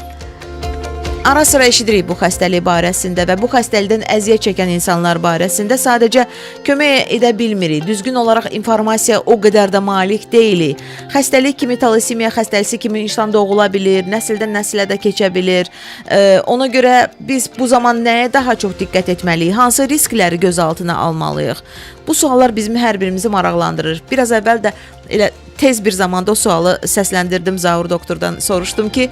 ara sıra eşidirik bu xəstəlik barəsində və bu xəstəlikdən əziyyət çəkən insanlar barəsində sadəcə kömək edə bilmirik. Düzgün olaraq informasiya o qədər də malik deyilik. Xəstəlik kimi talasemiya xəstəliyi kimi insan doğula bilir, nəsildən nəsilə də keçə bilir. Ona görə biz bu zaman nəyə daha çox diqqət etməliyik? Hansı riskləri göz altına almalıyıq? Bu suallar bizim hər birimizi maraqlandırır. Biraz əvvəl də elə tez bir zamanda o sualı səsləndirdim Zaur doktordan. Soruşdum ki,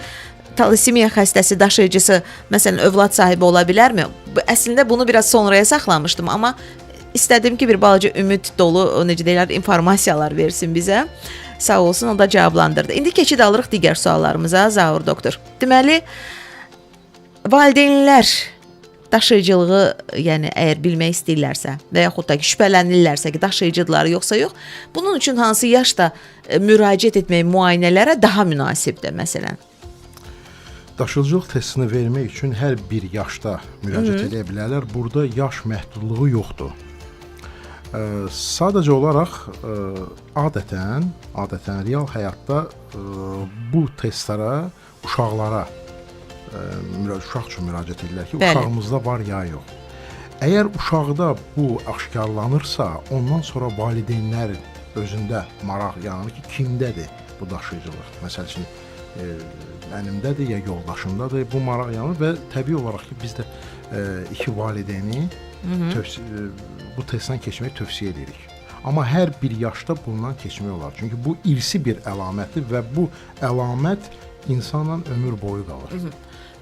talasemiya xəstəsi daşıyıcısı məsələn övlad sahibi ola bilərmi? Əslində bunu biraz sonraya saxlamışdım, amma istədim ki, bir balaca ümid dolu, necə deyirlər, informasiyalar versin bizə. Sağ olsun, o da cavablandırdı. İndi keçid alırıq digər suallarımıza Zaur doktor. Deməli, valideynlər daşıyıcılığı, yəni əgər bilmək istəyirlərsə və yaxud da ki, şübhələnirlərsə ki, daşıyıcıdırlar yoxsa yox, bunun üçün hansı yaşda müraciət etmək müayinələrə daha münasibdir məsələn? Daşıyıcılıq testini vermək üçün hər bir yaşda müraciət edə bilərlər. Burada yaş məhdudluğu yoxdur. Sadəcə olaraq adətən real həyatda bu testlərə uşaqlara uşaq üçün müraciət edirlər ki, Bəli. Uşağımızda var ya yox. Əgər uşaqda bu aşkarlanırsa, ondan sonra valideynlər özündə maraq yaranır ki, kimdədir bu daşıyıcılıq? Məsəl üçün, mənimdədir ya yoldaşımdadır, bu maraq yaranır və təbii olaraq ki, biz də iki valideyni bu testdən keçməyi tövsiyə edirik. Amma hər bir yaşda bundan keçmək olar. Çünki bu irsi bir əlamətdir və bu əlamət insanla ömür boyu qalır.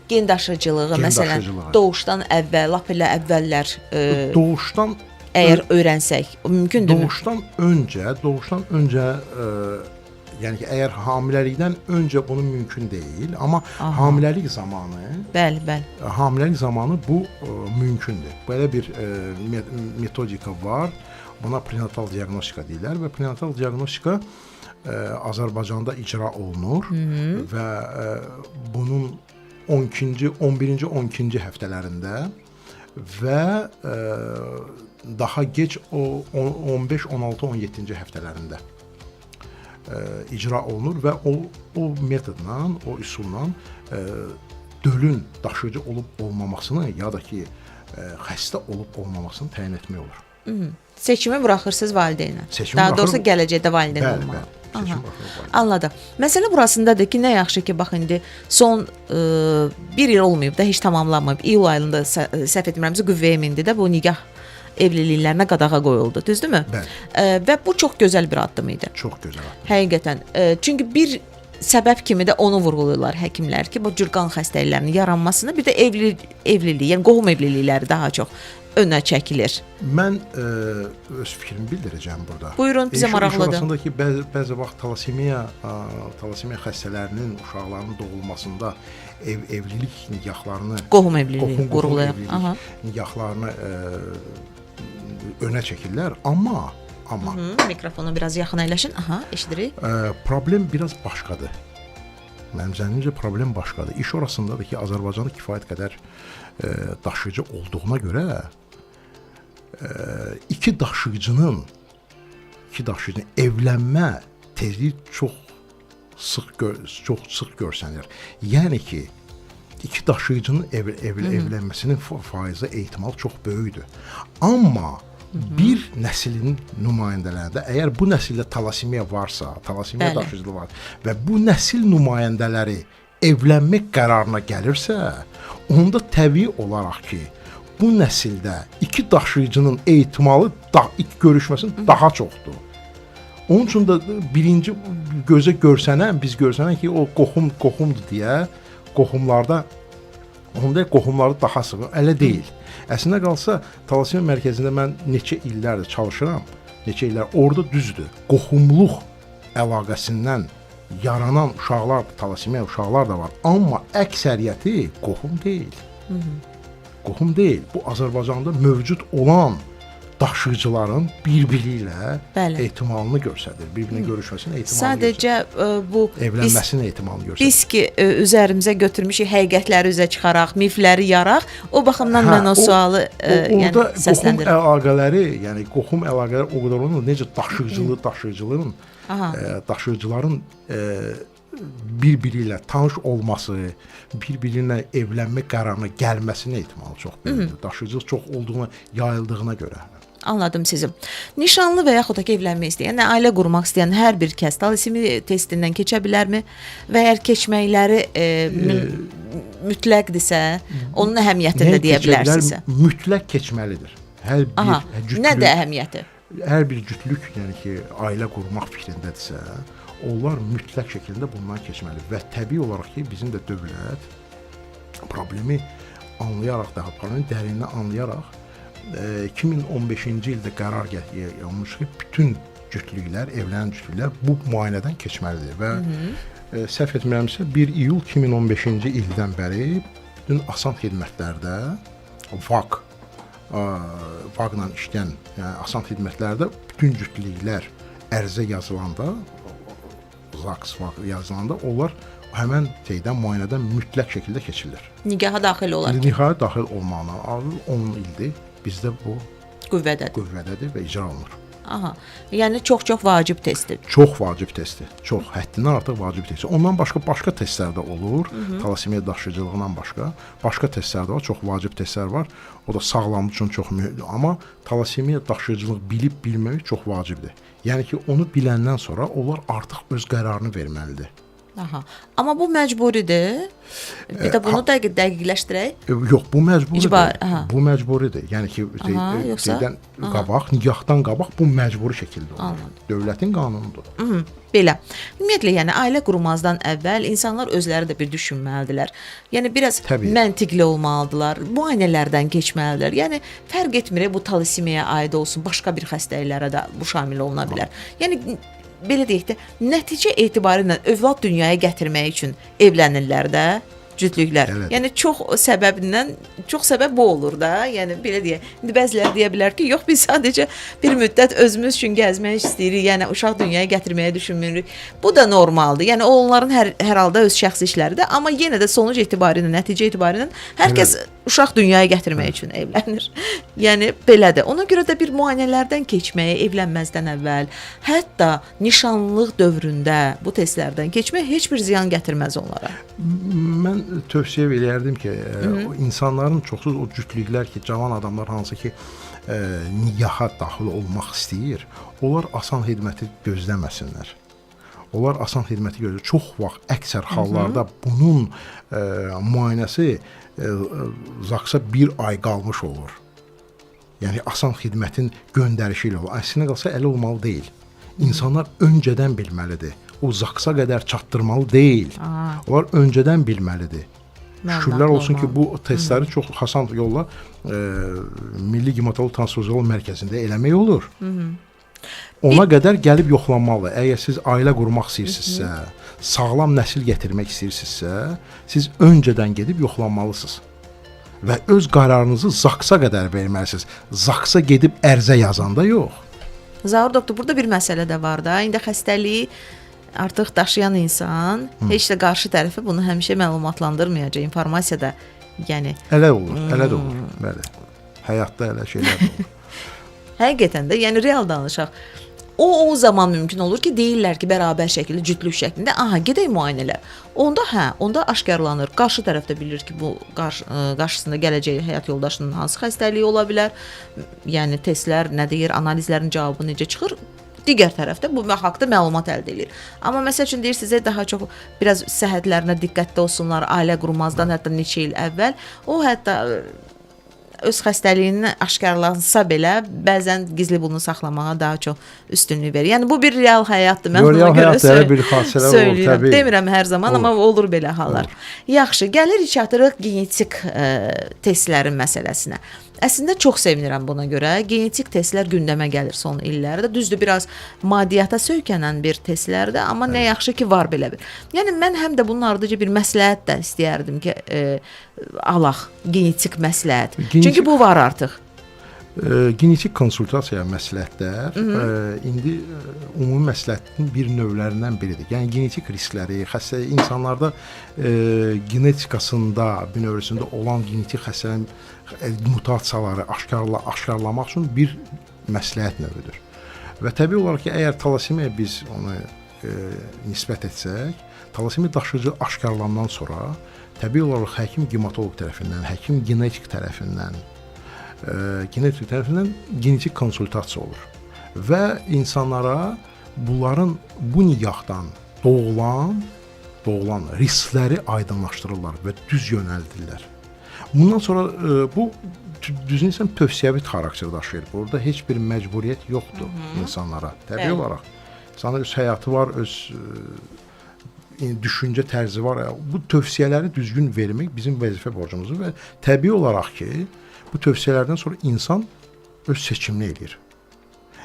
Gen daşıyıcılığı, Gen məsələn, daşıyıcılığı. Doğuşdan əvvəl, lap elə əvvəllər Doğuşdan əgər öyrənsək, mümkündürmü? Doğuşdan öncə yəni ki, əgər hamiləlikdən öncə bunu mümkün deyil, amma hamiləlik zamanı, Bəli, bəli. Hamiləlik zamanı bu mümkündür. Belə bir metodika var. Buna prenatal diaqnostika deyirlər və prenatal diaqnostika Azərbaycanda icra olunur və bunun 12-ci, 11-ci, 12-ci həftələrində və daha gec o 15, 16, 17-ci həftələrində icra olunur və o metodla, o üsulla dölün daşıyıcı olub olmamasını ya da ki, xəstə olub olmamasını təyin etmək olur. Seçimi buraxırsınız valideynə. Seçimi Daha doğrusu buraxırıq. Gələcəkdə valideyn Bəli, olmalı. bəli. Seçimi buraxırıq valideynə. Anladım. Məsələ burasındadır ki, nə yaxşı ki, bax indi son bir il olmayıb da, heç tamamlanmayıb. İyul ayında səhv etmirəmsə qüvvəyə mindi də bu nikah evliliklərinə qadağa qoyuldu, düzdürmü? Bəli. Və bu çox gözəl bir addım idi. Çox gözəl addım. Həqiqətən. Çünki bir səbəb kimi də onu vurğulayırlar həkimlər ki, bu cür qan xəstəliklərinin yaranmasını bir də evlilik, yəni qohum evlilikləri daha çox önə çəkilir. Mən öz fikrimi bildirəcəm burada. Buyurun, bizə İş maraqlıdır. orasında ki, bəzi vaxt talasemiya xəstələrinin uşaqlarının doğulmasında evlilik nikahlarını Qohum evliliyi qohum vurğulayaq. evlilik Aha. nikahlarını önə çəkirlər, amma Mikrofonu biraz yaxın əyləşin. Aha, eşidirik. Problem biraz başqadır. Mənim zənnimcə problem başqadır. İş orasındadır ki, Azərbaycanda kifayət qədər daşıyıcı olduğuna görə iki daşıyıcının evlənmə tezliyi çox sıx görsənir. Yəni ki, iki daşıyıcının evlənməsinin faizi ehtimal çox böyükdür. Amma bir nəslin nümayəndələrində, əgər bu nəsildə talasemiya varsa, talasemiya daşıyıcılığı var və bu nəsil nümayəndələri evlənmək qərarına gəlirsə, onda təbii olaraq ki, bu nəsildə iki daşıyıcının ehtimalı görüşməsinin daha çoxdur. Onun üçün də birinci gözə görsənən, biz görsənən ki, o qohumdur deyə qohumlarda, onda qohumları daha sıx, elə deyil. Əslində qalsa, talasemiya mərkəzində mən neçə illərdir çalışıram, neçə illər orada düzdür. Qohumluq əlaqəsindən yaranan uşaqlar, talasemiya uşaqlar da var, amma əksəriyyəti qohum deyil. Qohum deyil. Bu Azərbaycanda mövcud olan daşıyıcıların bir-biri ilə Bəli. ehtimalını göstərir. Bir-birinə görüşməsinin ehtimalını Sadəcə bu göstərir. Evlənməsinin ehtimalını göstərir. Biz ki üzərimizə götürmüşük həqiqətləri üzə çıxaraq, mifləri yaraq, o baxımdan mən o sualı yəni orada qoxum səsləndirəm. əlaqələri, yəni qoxum əlaqələri o qədər olmur, necə daşıyıcılı, daşıyıcılığın daşıyıcıların bir-biri ilə tanış olması, bir-biri ilə evlənmə qərarına gəlməsinin ehtimalı çox böyükdür. Daşıyıcılıq çox olduğuna, yayıldığına görə. Anladım sizi. Nişanlı və yaxud da ki, evlənmək istəyən, ailə qurmaq istəyən hər bir kəs talasemi testindən keçə bilərmi? Və əgər keçməkləri mütləqdirsə, onun əhəmiyyətini də deyə bilərsinizsə. Mütləq keçməlidir. Hər bir Aha, cütlük, nədir əhəmiyyəti? Hər bir cütlük, yəni ki, ailə qurmaq fikrindədirsə, onlar mütləq şəkildə bundan keçməli və təbii olaraq ki, bizim də dövlət problemi anlayaraq, daha problemin dərinliyini anlayaraq 2015-ci ildə qərar olmuş ki, bütün cütlüklər, evlənən cütlüklər bu müayinədən keçməlidir və səhv etmirəmsə 1 iyul 2015-ci ildən bəri bütün asan xidmətlərdə VAQ VAQ-la işləyən, yəni asan xidmətlərdə bütün cütlüklər ərizə yazılanda, ZAQS VAQ yazılanda onlar həmən şeydən, müayinədən mütləq şəkildə keçirlər. Nikaha daxil olar. Nikaha daxil olmağına 10 ildir bizdə bu qüvvədədir. Qüvvədədir və icra olunur. Aha. Yəni çox-çox vacib testdir. Çox vacib testdir. Çox, həddindən artıq vacib testdir. Ondan başqa testlər də olur. Talasemiya daşıyıcılığından başqa testlər də var. Çox vacib testlər var. O da sağlamlıq üçün çox mühümdür. Amma talasemiya daşıyıcılıq bilib bilməmək çox vacibdir. Yəni ki, onu biləndən sonra onlar artıq öz qərarını verməlidir. Aha. Amma bu məcburidir. Bir də bunu dəqiqləşdirək. Yox, bu məcburidir. Bu məcburidir. Yəni ki, şeydən qabaq, nikahdan qabaq bu məcburi şəkildə olur. Anladım. Dövlətin qanunudur. Belə. Ümumiyyətlə, yəni ailə qurmazdan əvvəl insanlar özləri də bir düşünməlidirlər. Yəni biraz Təbii. məntiqli olmalıdırlar, müayinələrdən keçməlidirlər. Yəni fərq etmir, bu talasemiyaya aid olsun, başqa bir xəstəliklərə də bu şamil oluna bilər. Yəni belə deyək də, nəticə etibarilə övlad dünyaya gətirmək üçün evlənirlər də cütlüklər. Elədir. Yəni çox səbəbindən, çox səbəb bu olur da. Yəni belə deyək. İndi bəziləri deyə bilər ki, yox biz sadəcə bir müddət özümüz üçün gəzmək istəyirik. Yəni uşaq dünyaya gətirməyə düşünmürük. Bu da normaldır. Yəni onların hər halda öz şəxsi işləridir, amma yenə də sonuc etibarilə, nəticə etibarilə hər kəs uşaq dünyaya gətirmək üçün evlənir. Yəni belədir. Ona görə də bir müayinələrdən keçməyə evlənməzdən əvvəl, hətta nişanlılıq dövründə bu testlərdən keçmək heç bir ziyan gətirməz onlara. Mən tövsiyə eləyərdim ki, insanların çoxsuz o cütlüklər ki, cavan adamlar hansı ki nikaha daxil olmaq istəyir, onlar asan xidməti gözləməsinlər. Onlar asan xidməti gözləyir. Çox vaxt əksər hallarda bunun müayinəsi ZAQS-a bir ay qalmış olur. Yəni asan xidmətin göndərişi ilə olur. Əslinə qalsa elə olmalı deyil. İnsanlar öncədən bilməlidir. O ZAQS-a qədər çatdırmalı deyil. Onlar öncədən bilməlidir. Şükürlər olsun ki, bu testləri çox asan yolla Milli Hematoloji Transfuzioloji Mərkəzində eləmək olur. Ona qədər gəlib yoxlanmalı. Əgər siz ailə qurmaq istəyirsinizsə, sağlam nəsil gətirmək istəyirsinizsə, siz öncədən gedib yoxlanmalısınız. Və öz qərarınızı ZAQS-a qədər verməlisiniz. ZAQS-a gedib ərizə yazanda yox. Zaur doktor, burada bir məsələ də var da. İndi xəstəliyi artıq daşıyan insan heç də qarşı tərəfə bunu həmişə məlumatlandırmayacaq. İnformasiya da, yəni elə olur, elə də olur. Bəli. Həyatda elə şeylər də olur. Həqiqətən də, yəni real danışaq. O zaman mümkün olur ki, deyirlər ki, bərabər şəkildə, cütlük şəklində, aha, gedək müayinələr. Onda hə, onda aşkarlanır. Qarşı tərəf də bilir ki, bu qarşısında gələcək həyat yoldaşının hansı xəstəliyi ola bilər. Yəni testlər nə deyir, analizlərin cavabı necə çıxır. Digər tərəfdə bu haqda məlumat əldə edir. Amma məsəl üçün deyir sizə daha çox biraz səhhətlərinə diqqətli olsunlar, ailə qurmazdan hətta neçə il əvvəl. O hətta öz xəstəliyini aşkarlansa belə bəzən gizli bunu saxlamağa daha çox üstünlük verir. Yəni bu bir real həyatdır. Mən Real buna görə həyatda elə bir hadisələr olur, təbii. Demirəm hər zaman, olur. Amma olur belə hallar. Olur. Yaxşı, gəlirik çatırıq genetik testlərin məsələsinə. Əslində çox sevinirəm buna görə. Genetik testlər gündəmə gəlir son illərdə. Düzdür, biraz maddiyyata söykənən bir testlərdir, amma nə yaxşı ki var belə bir. Yəni mən həm də bunun ardıca bir məsləhət də istəyərdim ki, alaq genetik məsləhət. Genetik... Çünki bu var artıq. Genetik konsultasiya məsləhətlər indi ümumi məsləhətin bir növlərindən biridir. Yəni genetik riskləri, xəstə insanlarda genetikasında, bünövrəsində olan genetik xəstəliyin mutasiyaları aşkarlamaq üçün bir məsləhət növüdür. Və təbii olaraq ki, əgər talasemiya biz onu nisbət etsək, talasemiya daşıyıcı aşkarlanandan sonra təbii olaraq həkim hematoloq tərəfindən, həkim genetik tərəfindən genetik konsultasiya olur və insanlara bunların bu nigahdan doğulan riskləri aydınlaşdırırlar və düz yönəldirlər. Bundan sonra bu düzünü desəm tövsiyəvi xarakter daşıyır. Burada heç bir məcburiyyət yoxdur insanlara. Təbii olaraq insanların öz həyatı var, öz düşüncə tərzi var. Bu tövsiyələri düzgün vermək bizim vəzifə borcumuzdur və təbii olaraq ki, bu tövsiyələrdən sonra insan öz seçimini eləyir.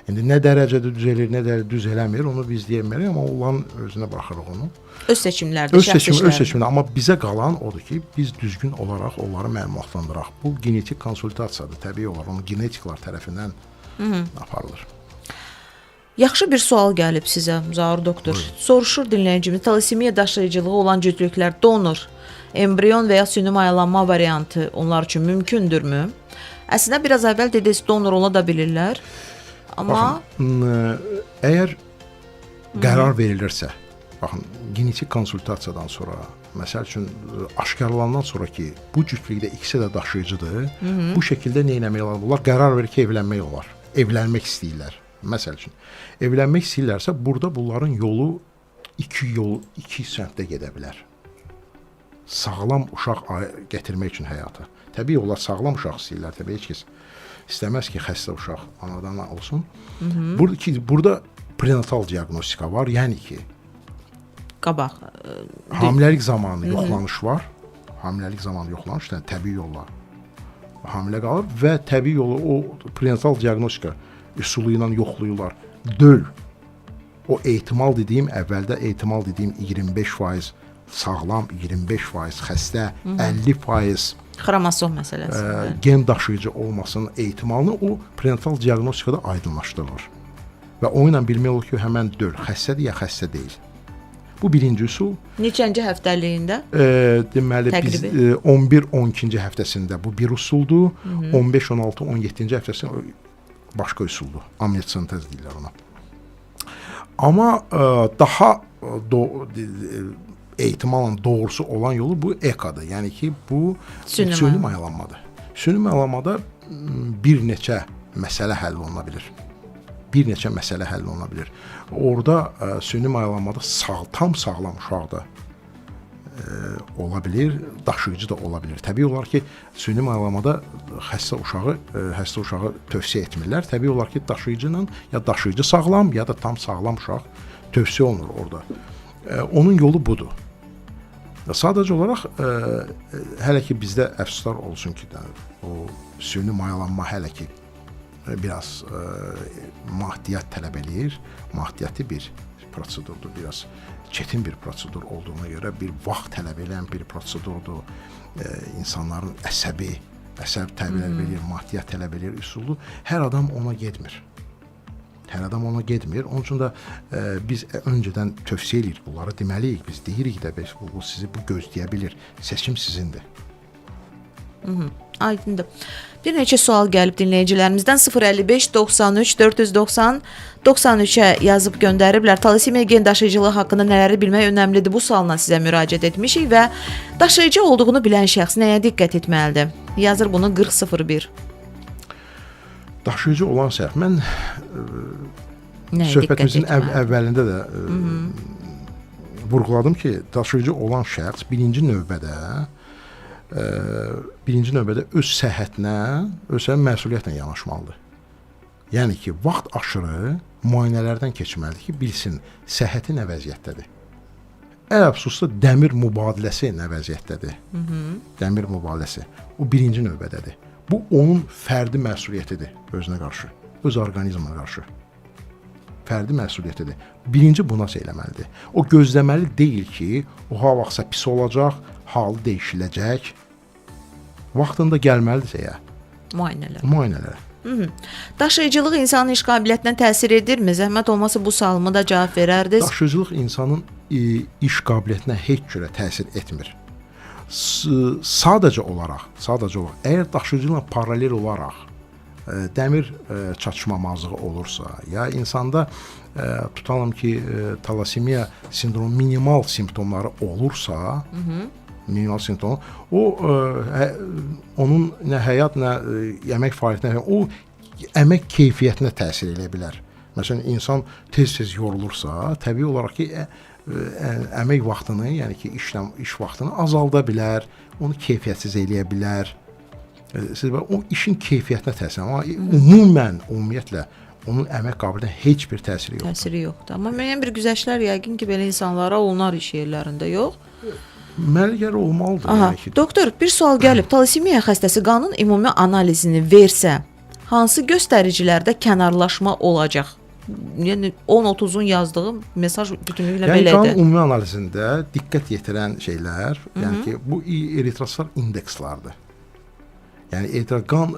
İndi nə dərəcədə düz eləyir, nə dərəcədə düz eləmir, onu biz deyə bilmərik, amma onların özünə buraxırıq onu. Öz seçimlərdir, şəxsi seçim, öz seçimlər. Amma bizə qalan odur ki, biz düzgün olaraq onları məlumatlandıraq. Bu genetik konsultasiyadır, təbii olaraq onu genetiklər tərəfindən aparılır. Yaxşı bir sual gəlib sizə, Zaur doktor. Buyurun. Soruşur dinləyicimiz, talasemiya daşıyıcılığı olan cütlüklər donor, embrion və ya süni mayalanma variantı onlar üçün mümkündürmü? Əslində biraz əvvəl dediniz, donor ola da bilirlər. Amma baxın, əgər qərar verilirsə, baxın, genetik konsultasiyadan sonra, məsəl üçün aşkarlanandan sonra ki, bu cütlükdə ikisi də daşıyıcıdır, bu şəkildə nə etmək olar? Bunlar qərar verir ki, evlənmək olar. Evlənmək istəyirlər. Məsəl üçün, evlənmək istəyirlərsə, burada bunların yolu iki səmtdə gedə bilər. Sağlam uşaq gətirmək üçün həyata. Təbii onlar sağlam uşaq istəyirlər. Təbii heç kəs istəməz ki, xəstə uşaq anadan olsun. Burada prenatal diaqnostika var. Yəni ki, qabaq hamiləlik zamanı yoxlanış var. Hamiləlik zamanı yoxlanış, yəni təbii yolla hamilə qalır və təbii yolu o prenatal diaqnostika üsulu ilə yoxlayırlar. Döl. O ehtimal dediyim, əvvəldə ehtimal dediyim 25% sağlam, 25% xəstə, 50% xromosom məsələsi. Gen daşıyıcı olmasının ehtimalını o prenatal diaqnostikada aydınlaşdırılır. Və o ilə bilmək olur ki, həmən döl xəstədir ya xəstə deyil. Bu birinci üsul. Neçənci həftəliyində? Deməli biz 11-12-ci həftəsində bu bir üsuldur. 15, 16, 17-ci həftəsində başqa üsuldur. Amniosentez deyirlər ona. Amma daha ehtimalla doğrusu olan yolu bu EKA-dır. Yəni ki, bu süni mayalanmadır. Süni mayalanmada bir neçə məsələ həll oluna bilir. Bir neçə məsələ həll oluna bilir. Orada süni mayalanmada tam sağlam uşaq da ola bilir, daşıyıcı da ola bilir. Təbii olaraq ki, süni mayalanmada xəstə uşağı tövsiyə etmirlər. Təbii olaraq ki, daşıyıcı ilə ya daşıyıcı sağlam, ya da tam sağlam uşaq tövsiyə olunur orada. Onun yolu budur. Sadəcə olaraq hələ ki bizdə əfsuslar olsun ki, o süni mayalanma hələ ki biraz maddiyyat tələb eləyir. Maddiyyatı bir prosedurdur, biraz çətin bir prosedur olduğuna görə bir vaxt tələb edən bir prosedurdur. İnsanların əsəb tələb eləyir, maddiyyat tələb eləyir üsuldur. Hər adam ona getmir. Hər adam ona getmir. Onun üçün də biz öncədən tövsiyə eləyirik bunları, deməliyik. Biz deyirik də, bu sizi bu gözləyə bilir. Seçim sizindir. Aydındır. Bir neçə sual gəlib dinləyicilərimizdən. 055 93 490 93-ə yazıb göndəriblər. Talasemiya gen daşıyıcılığı haqqında nələri bilmək önəmlidir? Bu sualla sizə müraciət etmişik və daşıyıcı olduğunu bilən şəxs nəyə diqqət etməlidir? Yazır bunu 4001. Daşıyıcı olan şəxs, mən söhbətimizin əvvəlində də vurğuladım ki, daşıyıcı olan şəxs birinci növbədə öz səhhətinə, öz məsuliyyətlə yanaşmalıdır. Yəni ki, vaxt aşırı müayinələrdən keçməlidir ki, bilsin səhhəti nə vəziyyətdədir. Ən xüsusi dəmir mübadiləsi nə vəziyyətdədir. Dəmir mübadiləsi. O birinci növbədədir. Bu onun fərdi məsuliyyətidir özünə qarşı, öz orqanizminə qarşı. Fərdi məsuliyyətidir. Birinci buna eləməlidir. O gözləməli deyil ki, o ha vaxtsa pis olacaq, halı dəyişiləcək. Vaxtında gəlməlidir şeyə. Müayinələrə. Müayinələrə. Daşıyıcılıq insanın iş qabiliyyətinə təsir edirmi? Zəhmət olmasa bu sualıma da cavab verərdiniz. Daşıyıcılıq insanın iş qabiliyyətinə heç cürə təsir etmir. Sadəcə olaraq, əgər daşıyıcılıqla paralel olaraq dəmir çatışmamazlığı olursa, ya insanda tutalım ki, talasemiya sindromu minimal simptomları olursa, minimal simptom, o onun nə həyat, nə əmək fəaliyyətinə, o əmək keyfiyyətinə təsir eləyə bilər. Məsələn, insan tez-tez yorulursa, təbii olaraq ki, əmək vaxtını, yəni ki, iş vaxtını azalda bilər, onu keyfiyyətsiz eləyə bilər. Siz o işin keyfiyyətinə təsir, amma ümumiyyətlə onun əmək qabiliyyətinə heç bir təsiri yoxdur. Təsiri yoxdur. Amma müəyyən bir güzəştlər yəqin ki, belə insanlara olunar iş yerlərində, yox? Mənə görə olmalıdır. Aha. Yəni ki, Doktor, bir sual gəlib. Talasemiya xəstəsi qanın ümumi analizini versə, hansı göstəricilərdə kənarlaşma olacaq? Yəni 10-30-un yazdığı mesaj bütünlüklə yəni belə qan idi. ümumi analizində diqqət yetirən şeylər, yəni ki, bu eritrositlar indekslardır. Yəni qan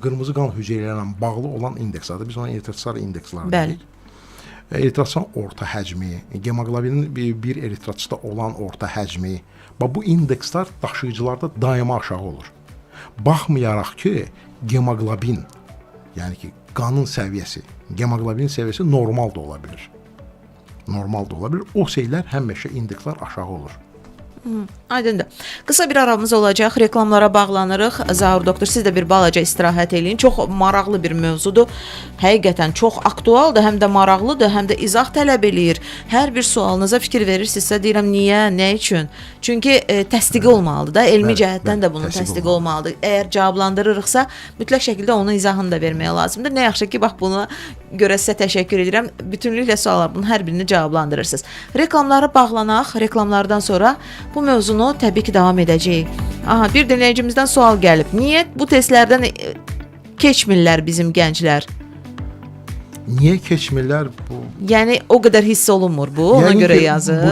qırmızı qan hüceyrələri ilə bağlı olan indekslardır. Biz ona eritrositlar indeksları deyirik. Eritrositin orta həcmi, hemoqlobinin bir eritrositdə olan orta həcmi, bax bu indekslər daşıyıcılarda daima aşağı olur. Baxmayaraq ki, hemoqlobin, yəni ki, qanın səviyyəsi, hemoqlobinin səviyyəsi normal da ola bilər. Normal da ola bilər. O şeylər həmişə indekslər aşağı olur. Aydındır. Qısa bir aramız olacaq. Reklamlara bağlanırıq. Zaur doktor, siz də bir balaca istirahət eləyin. Çox maraqlı bir mövzudur. Həqiqətən çox aktualdır, həm də maraqlıdır, həm də izah tələb eləyir. Hər bir sualınıza fikir verirsinizsə, deyirəm niyə, nə üçün? Çünki təsdiqi olmalıdır da, elmi cəhətdən də bunun təsdiqi olmalıdır. Əgər cavablandırırıqsa, mütləq şəkildə onun izahını da vermək lazımdır. Nə yaxşı ki, bax buna görə sizə təşəkkür edirəm. Bütünlüklə suallar bunun hər birini cavablandırırsınız. Reklamlara bağlanaq. Reklamlardan sonra bu mövzunu təbii ki davam edəcəyik. Aha, bir dinləyicimizdən sual gəlib. Niyə bu testlərdən keçmirlər bizim gənclər? Niyə keçmirlər bu? Yəni o qədər hiss olunmur bu, ona Yəqin görə ki, yazır.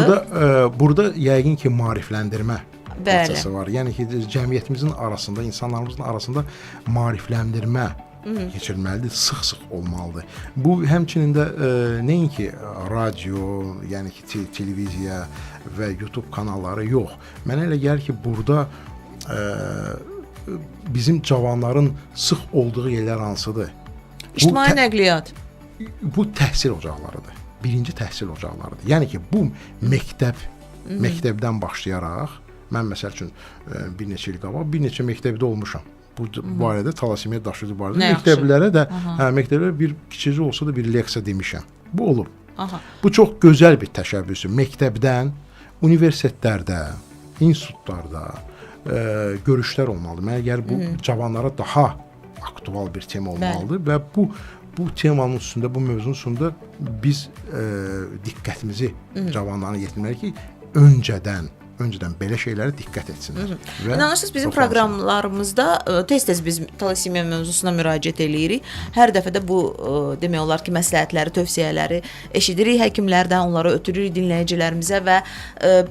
Burada yəqin ki maarifləndirmə prosesi var. Yəni ki, cəmiyyətimizin arasında, insanlarımızın arasında maarifləndirmə keçirilməlidir, sıx-sıx olmalıdır. Bu həmçinin də nəinki radio, yəni ki, televiziya və YouTube kanalları yox. Mənə elə gəlir ki, burada bizim cavanların sıx olduğu yerlər hansıdır? İctimai nəqliyyat. Bu təhsil ocaqlarıdır. Birinci təhsil ocaqlarıdır. Yəni ki, bu məktəbdən başlayaraq, mən məsəl üçün bir neçə il qabaq bir neçə məktəbdə olmuşam. Bu barədə talasemiya daşıyıcı barədə məktəblərə də, məktəblərə bir kiçicik olsa da bir leksiya demişəm. Bu olub. Aha. Bu çox gözəl bir təşəbbüsdür. Məktəbdən, universitetlərdə, institutlarda görüşlər olmalıdır. Mənə gəlir bu cavanlara daha aktual bir tema olmalıdır və bu temanın üstündə, bu mövzunun üstündə biz diqqətimizi cavanlara yetirməliyik ki, öncədən belə şeylərə diqqət etsinlər. Və İnanırsınız, bizim proqramlarımızda tez-tez biz talasemiya mövzusuna müraciət eləyirik. Hər dəfə də bu demək olar ki, məsləhətləri, tövsiyələri eşidirik həkimlərdən, onları ötürürük dinləyicilərimizə və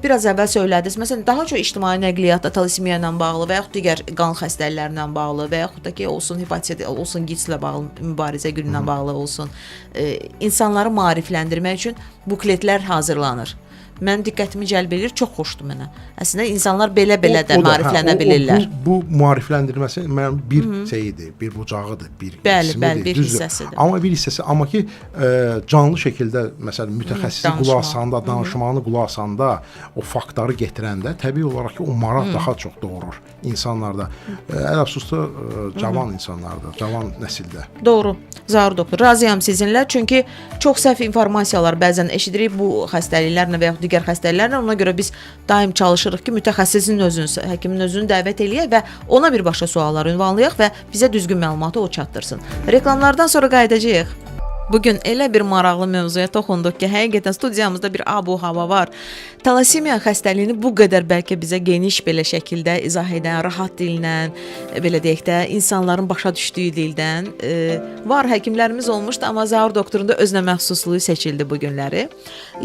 biraz əvvəl söylədiniz. Məsələn, daha çox ictimai nəqliyyatda talasemiya ilə bağlı və yaxud digər qan xəstəlikləri ilə bağlı və yaxud da ki, olsun hepatit, olsun GİDS-lə bağlı mübarizə günü ilə bağlı olsun, insanları maarifləndirmək üçün bukletlər hazırlanır. Mənim diqqətimi cəlb eləyir, çox xoşdur mənə. Əslində insanlar belə-belə də maariflənə bilirlər. Bu maarifləndirməsi mənim bir şeyidir, bir bucağıdır, bir qismidir, bir hissəsidir. Amma bir hissəsi, amma ki canlı şəkildə məsələn mütəxəssisi qulaq asanda, danışmağını qulaq asanda, o faktları getirəndə təbii olaraq ki, o maraq daha çox doğurur insanlarda. Ələxüsus da cavan insanlarda, cavan nəsildə. Doğru. Zaur doktor, razıyam sizinlə. Çünki çox səhv informasiyalar bəzən eşidirik bu xəstəliklərlə və yaxud digər xəstəliklərlə. Ona görə biz daim çalışırıq ki, mütəxəssisin özünü, həkimin özünü dəvət eləyək və ona birbaşa suallar ünvanlayaq və bizə düzgün məlumatı o çatdırsın. Reklamlardan sonra qayıdacağıq. Bugün elə bir maraqlı mövzuya toxunduq ki, həqiqətən studiyamızda bir abu-hava var. Talasemiya xəstəliyini bu qədər bəlkə bizə geniş belə şəkildə izah edən, rahat dillə, belə deyək də, insanların başa düşdüyü dildən var həkimlərimiz olmuşdu, amma Zaur doktorun da özünə məxsusluğu seçildi bu günləri.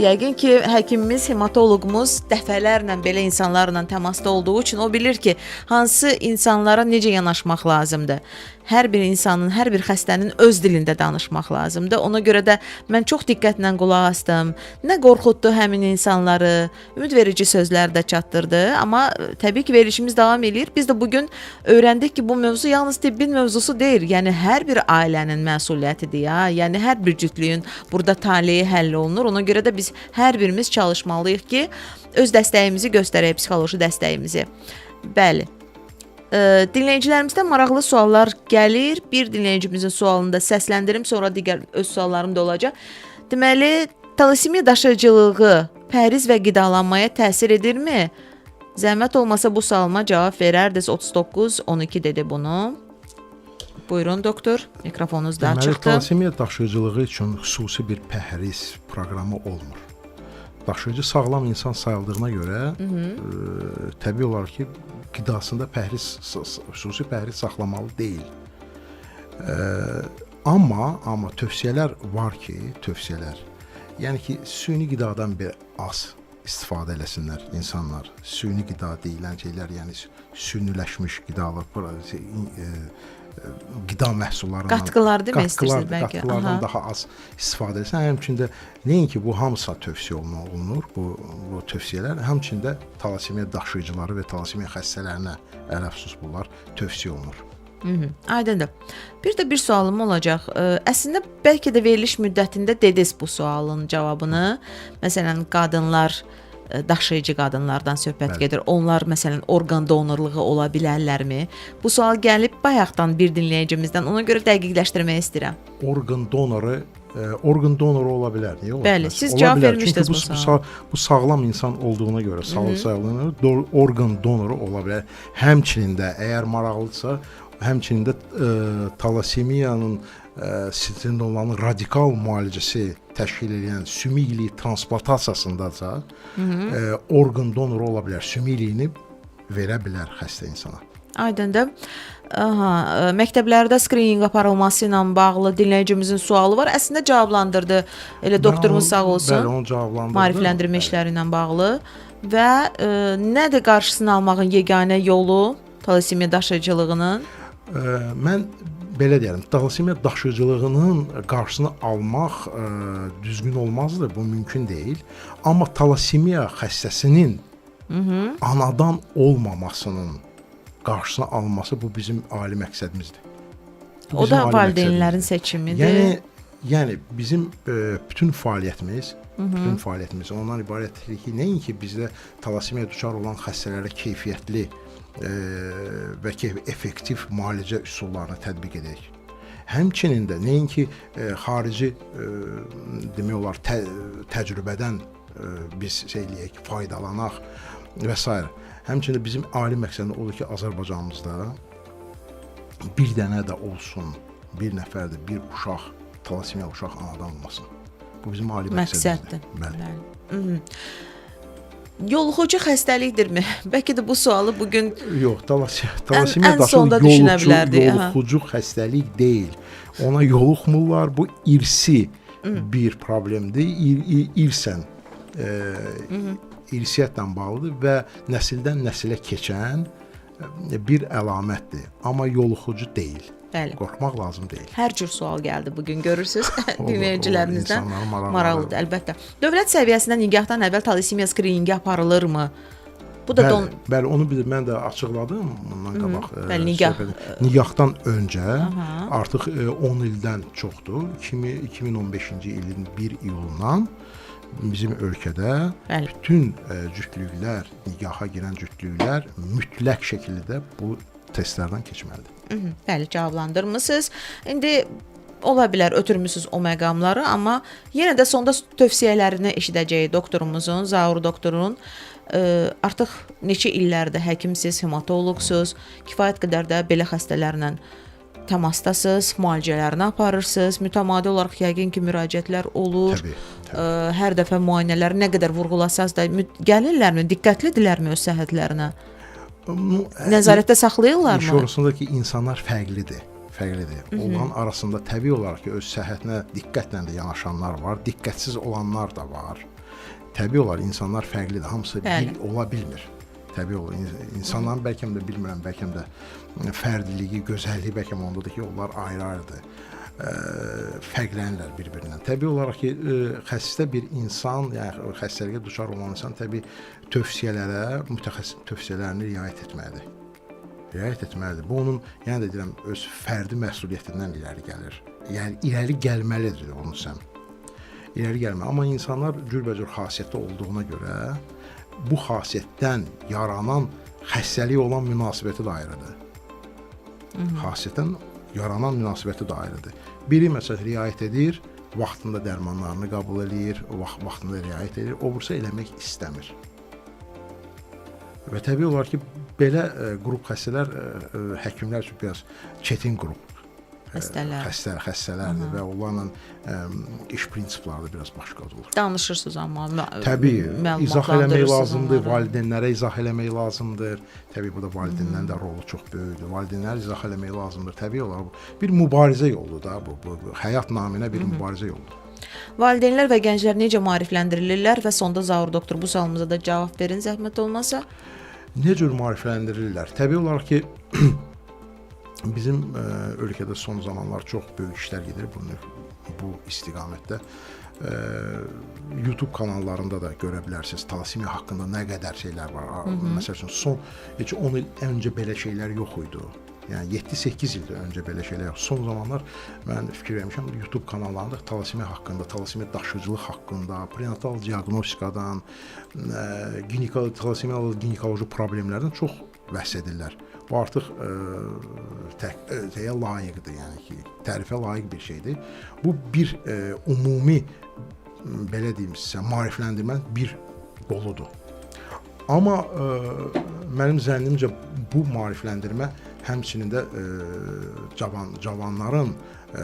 Yəqin ki, həkimimiz, hematoloqumuz dəfələrlə belə insanlarla təmasda olduğu üçün o bilir ki, hansı insanlara necə yanaşmaq lazımdır. Hər bir insanın, hər bir xəstənin öz dilində danışmaq lazımdır. Ona görə də mən çox diqqətlə qulaq asdım. Nə qorxutdu həmin insanları, ümidverici sözlər də çatdırdı. Amma təbii ki, verilişimiz davam eləyir. Biz də bu gün öyrəndik ki, bu mövzu yalnız tibbin mövzusu deyil. Yəni hər bir ailənin məsuliyyətidir ya. Yəni hər bir cütlüyün burada taleyi həll olunur. Ona görə də biz hər birimiz çalışmalıyıq ki, öz dəstəyimizi göstərək, psixoloji dəstəyimizi. Bəli. Dinləyicilərimizdən maraqlı suallar gəlir. Bir dinləyicimizin sualını da səsləndirim, sonra digər öz suallarım da olacaq. Deməli, talasemiya daşıyıcılığı pəhriz və qidalanmaya təsir edirmi? Zəhmət olmasa bu sualıma cavab verərdiniz. 39 12 dedi bunu. Buyurun doktor, mikrofonunuz da Deməli, açıqdır. Talasemiya daşıyıcılığı üçün xüsusi bir pəhriz proqramı olmur. Daşıyıcı sağlam insan sayıldığına görə təbii olaraq ki, qidasında pəhriz xüsusi pəhriz saxlamalı deyil. Amma tövsiyələr var ki, tövsiyələr. Yəni ki, süni qidadan bir az istifadə eləsinlər insanlar. Süni qida deyilən şeylər, yəni süniləşmiş qidalar, qida məhsullarından Qatqılar demək istəyirsiniz bəlkə. Qatqılardan daha az istifadə etsin. Həmçinin də nəinki bu hamısına tövsiyə olunur, bu tövsiyələr, həmçinin də talasemiya daşıyıcıları və talasemiya xəstələrinə ələxüsus bunlar tövsiyə olunur. Aydındır. Bir də bir sualım olacaq. Əslində bəlkə də veriliş müddətində dediniz bu sualın cavabını. Məsələn, qadınlar, daşıyıcı qadınlardan söhbət gedir. Onlar məsələn orqan donorluğu ola bilərlərmi? Bu sual gəlib bayaqdan bir dinləyicimizdən. Ona görə dəqiqləşdirmək istəyirəm. Orqan donoru ola bilər. Niyə ola Bəli, bilməz? siz Ola cavab bilər. vermişdiniz Çünki bu bu, suala. bu sağlam insan olduğuna görə, sağlam sayıldığına görə orqan donoru ola bilər. Həmçinin də əgər maraqlıdırsa, həmçinin də talasemiyanın sindromlarının radikal müalicəsi təşkil edən sümük iliyi transplantasiyasındadsa, orqan donoru ola bilər. Sümük iliyini verə bilər xəstə insana. Aydındır. Aha, məktəblərdə skrininq aparılması ilə bağlı dinləyicimizin sualı var. Əslində cavablandırdı. Elə doktorumuz sağ olsun. Bəli, onu cavablandırdı. Maarifləndirmə işləri ilə bağlı və nədir qarşısını almağın yeganə yolu talasemiya daşıyıcılığının? Mən belə deyərəm, talasemiya daşıyıcılığının qarşısını almaq düzgün olmazdı, bu mümkün deyil. Amma talasemiya xəstəsinin anadan olmamasının qarşısını alması bu bizim ali məqsədimizdir. Bu O bizim da ali valideynlərin məqsədimizdir. seçimidir. Yəni bizim bütün fəaliyyətimiz ondan ibarətdir ki, nəinki bizdə talasemiya düçar olan xəstələrə keyfiyyətli və effektiv müalicə üsullarını tətbiq edək. Həmçinin də nəinki xarici demək olar təcrübədən biz şey eləyək, faydalanaq və sair. Həmçinin də bizim ali məqsədimiz odur ki, Azərbaycanımızda bir dənə də olsun, bir nəfər də bir uşaq, talasemiya uşaq anadan olmasın. Bu bizim ali məqsədimizdir. Məqsəddir. Bəli. Bəli. Yoluxucu xəstəlikdirmi? Bəlkə də bu sualı bu gün Yox, talasemiya ən daşı sonda düşünə bilərdik, aha. yoluxucu xəstəlik deyil. Ona yoluxmurlar. Bu irsi bir problemdir. İrsən irsiyyətlə bağlıdır və nəsildən nəsilə keçən bir əlamətdir. Amma yoluxucu deyil. Bəli. Qorxmaq lazım deyil. Hər cür sual gəldi bu gün görürsüz Olur, dinləyicilərimizdən. olur. İnsanların maraqları Maraqlıdır əlbəttə. Dövlət səviyyəsində nigahdan əvvəl talasemiya skrininqi aparılırmı? Bu da Bəli, don bəli, onu bir mən də açıqladım bundan qabaq. Bəli, nigah. söhbət. Nigahdan öncə artıq 10 ildən çoxdur. 2015-ci ilin 1 iyulundan bizim ölkədə bütün cütlüklər, nigaha girən cütlüklər mütləq şəkildə bu testlərdən keçməlidir. Bəli, cavablandırmısınız. İndi ola bilər ötürmüsüz o məqamları, amma yenə də sonda tövsiyələrini eşidəcəyik doktorumuzun, Zaur doktorun. Artıq neçə illərdir həkimsiz, hematoloqsuz, kifayət qədər də belə xəstələrlə təmasdasınız, müalicələrini aparırsınız. Mütəmadi olaraq yəqin ki, müraciətlər olur. Təbii, Hər dəfə müayinələri nə qədər vurğulasanız da gəlirlərmi, diqqətlidirlərmi öz səhhətlərinə? Nu, Nəzarətdə İş saxlayırlarmı? orasında ki, insanlar fərqlidir. Fərqlidir. Onların arasında təbii olaraq ki, öz səhhətinə diqqətlə də yanaşanlar var, diqqətsiz olanlar da var. Təbii olaraq insanlar fərqlidir. Hamısı bir ola bilmir. Təbii olur. İnsanların bəlkə də bilmirəm, bəlkə də fərdiliyi, gözəlliyi bəlkə də ondadır ki, onlar ayrı-ayrıdır. Fərqlənirlər bir-birindən. Təbii olaraq ki, xəstə bir insan, yəni xəstəliyə düçar olan insan təbii tövsiyələrə, mütəxəssis tövsiyələrini riayət etməlidir. Riayət etməlidir. Bu onun, yenə də deyirəm, öz fərdi məsuliyyətindən irəli gəlir. Yəni irəli gəlməlidir onun sən. İrəli gəlməli. Amma insanlar cürbəcür xasiyyətdə olduğuna görə bu xasiyyətdən yaranan xəstəliyə olan münasibəti də ayrıdır. Xasiyyətdən yaranan münasibəti də ayrıdır. Biri məsələn riayət edir, vaxtında dərmanlarını qəbul eləyir, vaxtında riayət edir, o birisi eləmək istəmir. Və təbii olaraq ki, belə qrup xəstələr həkimlər üçün biraz çətin qrup Xəstələr. Xəstələrdir və onlarla iş prinsipləri də biraz başqadır olur. Danışırsınız amma Təbii, izah eləmək lazımdır, onlara. Valideynlərə izah eləmək lazımdır. Təbii burada valideynlərin də rolu çox böyükdür. Valideynlərə izah eləmək lazımdır. Təbii olaraq bu bir mübarizə yoludur da bu, bu həyat naminə bir mübarizə yoludur. Valideynlər və gənclər necə maarifləndirilirlər və sonda Zaur doktor bu sualımıza da cavab verin zəhmət olmasa. Necə cür maarifləndirirlər? Təbii olaraq ki, bizim ölkədə son zamanlar çox böyük işlər gedir bu istiqamətdə. YouTube kanallarında da görə bilərsiniz talasemiya haqqında nə qədər şeylər var. Məsəl üçün son heç 10 il öncə belə şeylər yox idi. Yəni 7-8 ildir öncə belə şeylər yox. Son zamanlar mən fikir vermişəm YouTube kanallarında talasemiya haqqında, talasemiya daşıyıcılıq haqqında, prenatal diaqnostikadan, talasemiyalı ginekoloji problemlərdən çox bəhs edirlər. Bu artıq təyə layiqdir, yəni ki, tərifə layiq bir şeydir. Bu bir ümumi belə deyim sizə, maarifləndirmənin bir qoludur. Amma mənim zənnimcə bu maarifləndirmə həmçinin də cavanların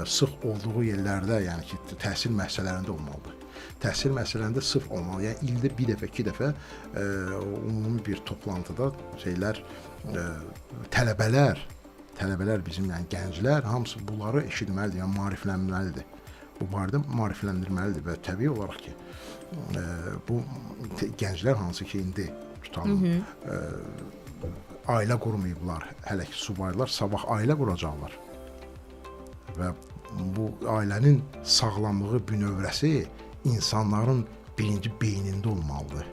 sıx olduğu yerlərdə, yəni ki, təhsil müəssisələrində olmalıdır. Təhsil müəssisələrində sıx olmalı. Yəni ildə bir dəfə, iki dəfə ümumi bir toplantıda şeylər tələbələr bizim, yəni gənclər hamısı bunları eşitməlidir, yəni maariflənməlidir. Bu barədə maarifləndirməlidir və təbii olaraq ki, bu gənclər hansı ki indi tutalım, ailə qurmayıblar, hələ ki subaylar sabah ailə quracaqlar. Və bu ailənin sağlamlığı, bünövrəsi insanların birinci beynində olmalıdır.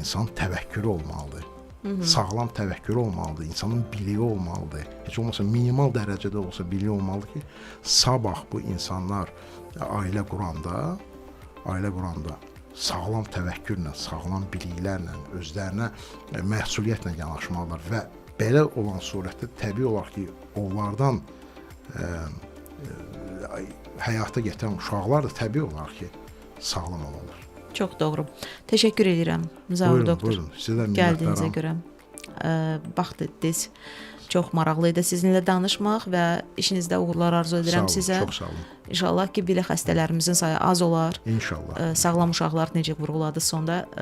İnsan təvəkkürü olmalıdır. Sağlam təvəkkürü olmalıdır, insanın biliyi olmalıdır. Heç olmasa minimal dərəcədə olsa biliyi olmalıdır ki, sabah bu insanlar ailə quranda sağlam təvəkkürlə, sağlam biliklərlə, özlərinə məsuliyyətlə yanaşmalılar və belə olan surətdə təbii olaraq ki, onlardan həyata gətirən uşaqlar da təbii olaraq ki, sağlam olarlar. Çox doğru. Təşəkkür edirəm Zaur doktor. Buyurun, sizə də gəldiyinizə minnətdaram. görə. Vaxt etdiniz. Çox maraqlı idi sizinlə danışmaq və işinizdə uğurlar arzu edirəm Sağ olun, sizə. çox sağ olun. İnşallah ki, belə xəstələrimizin sayı az olar. İnşallah. Sağlam uşaqlar necə vurğuladınız sonda.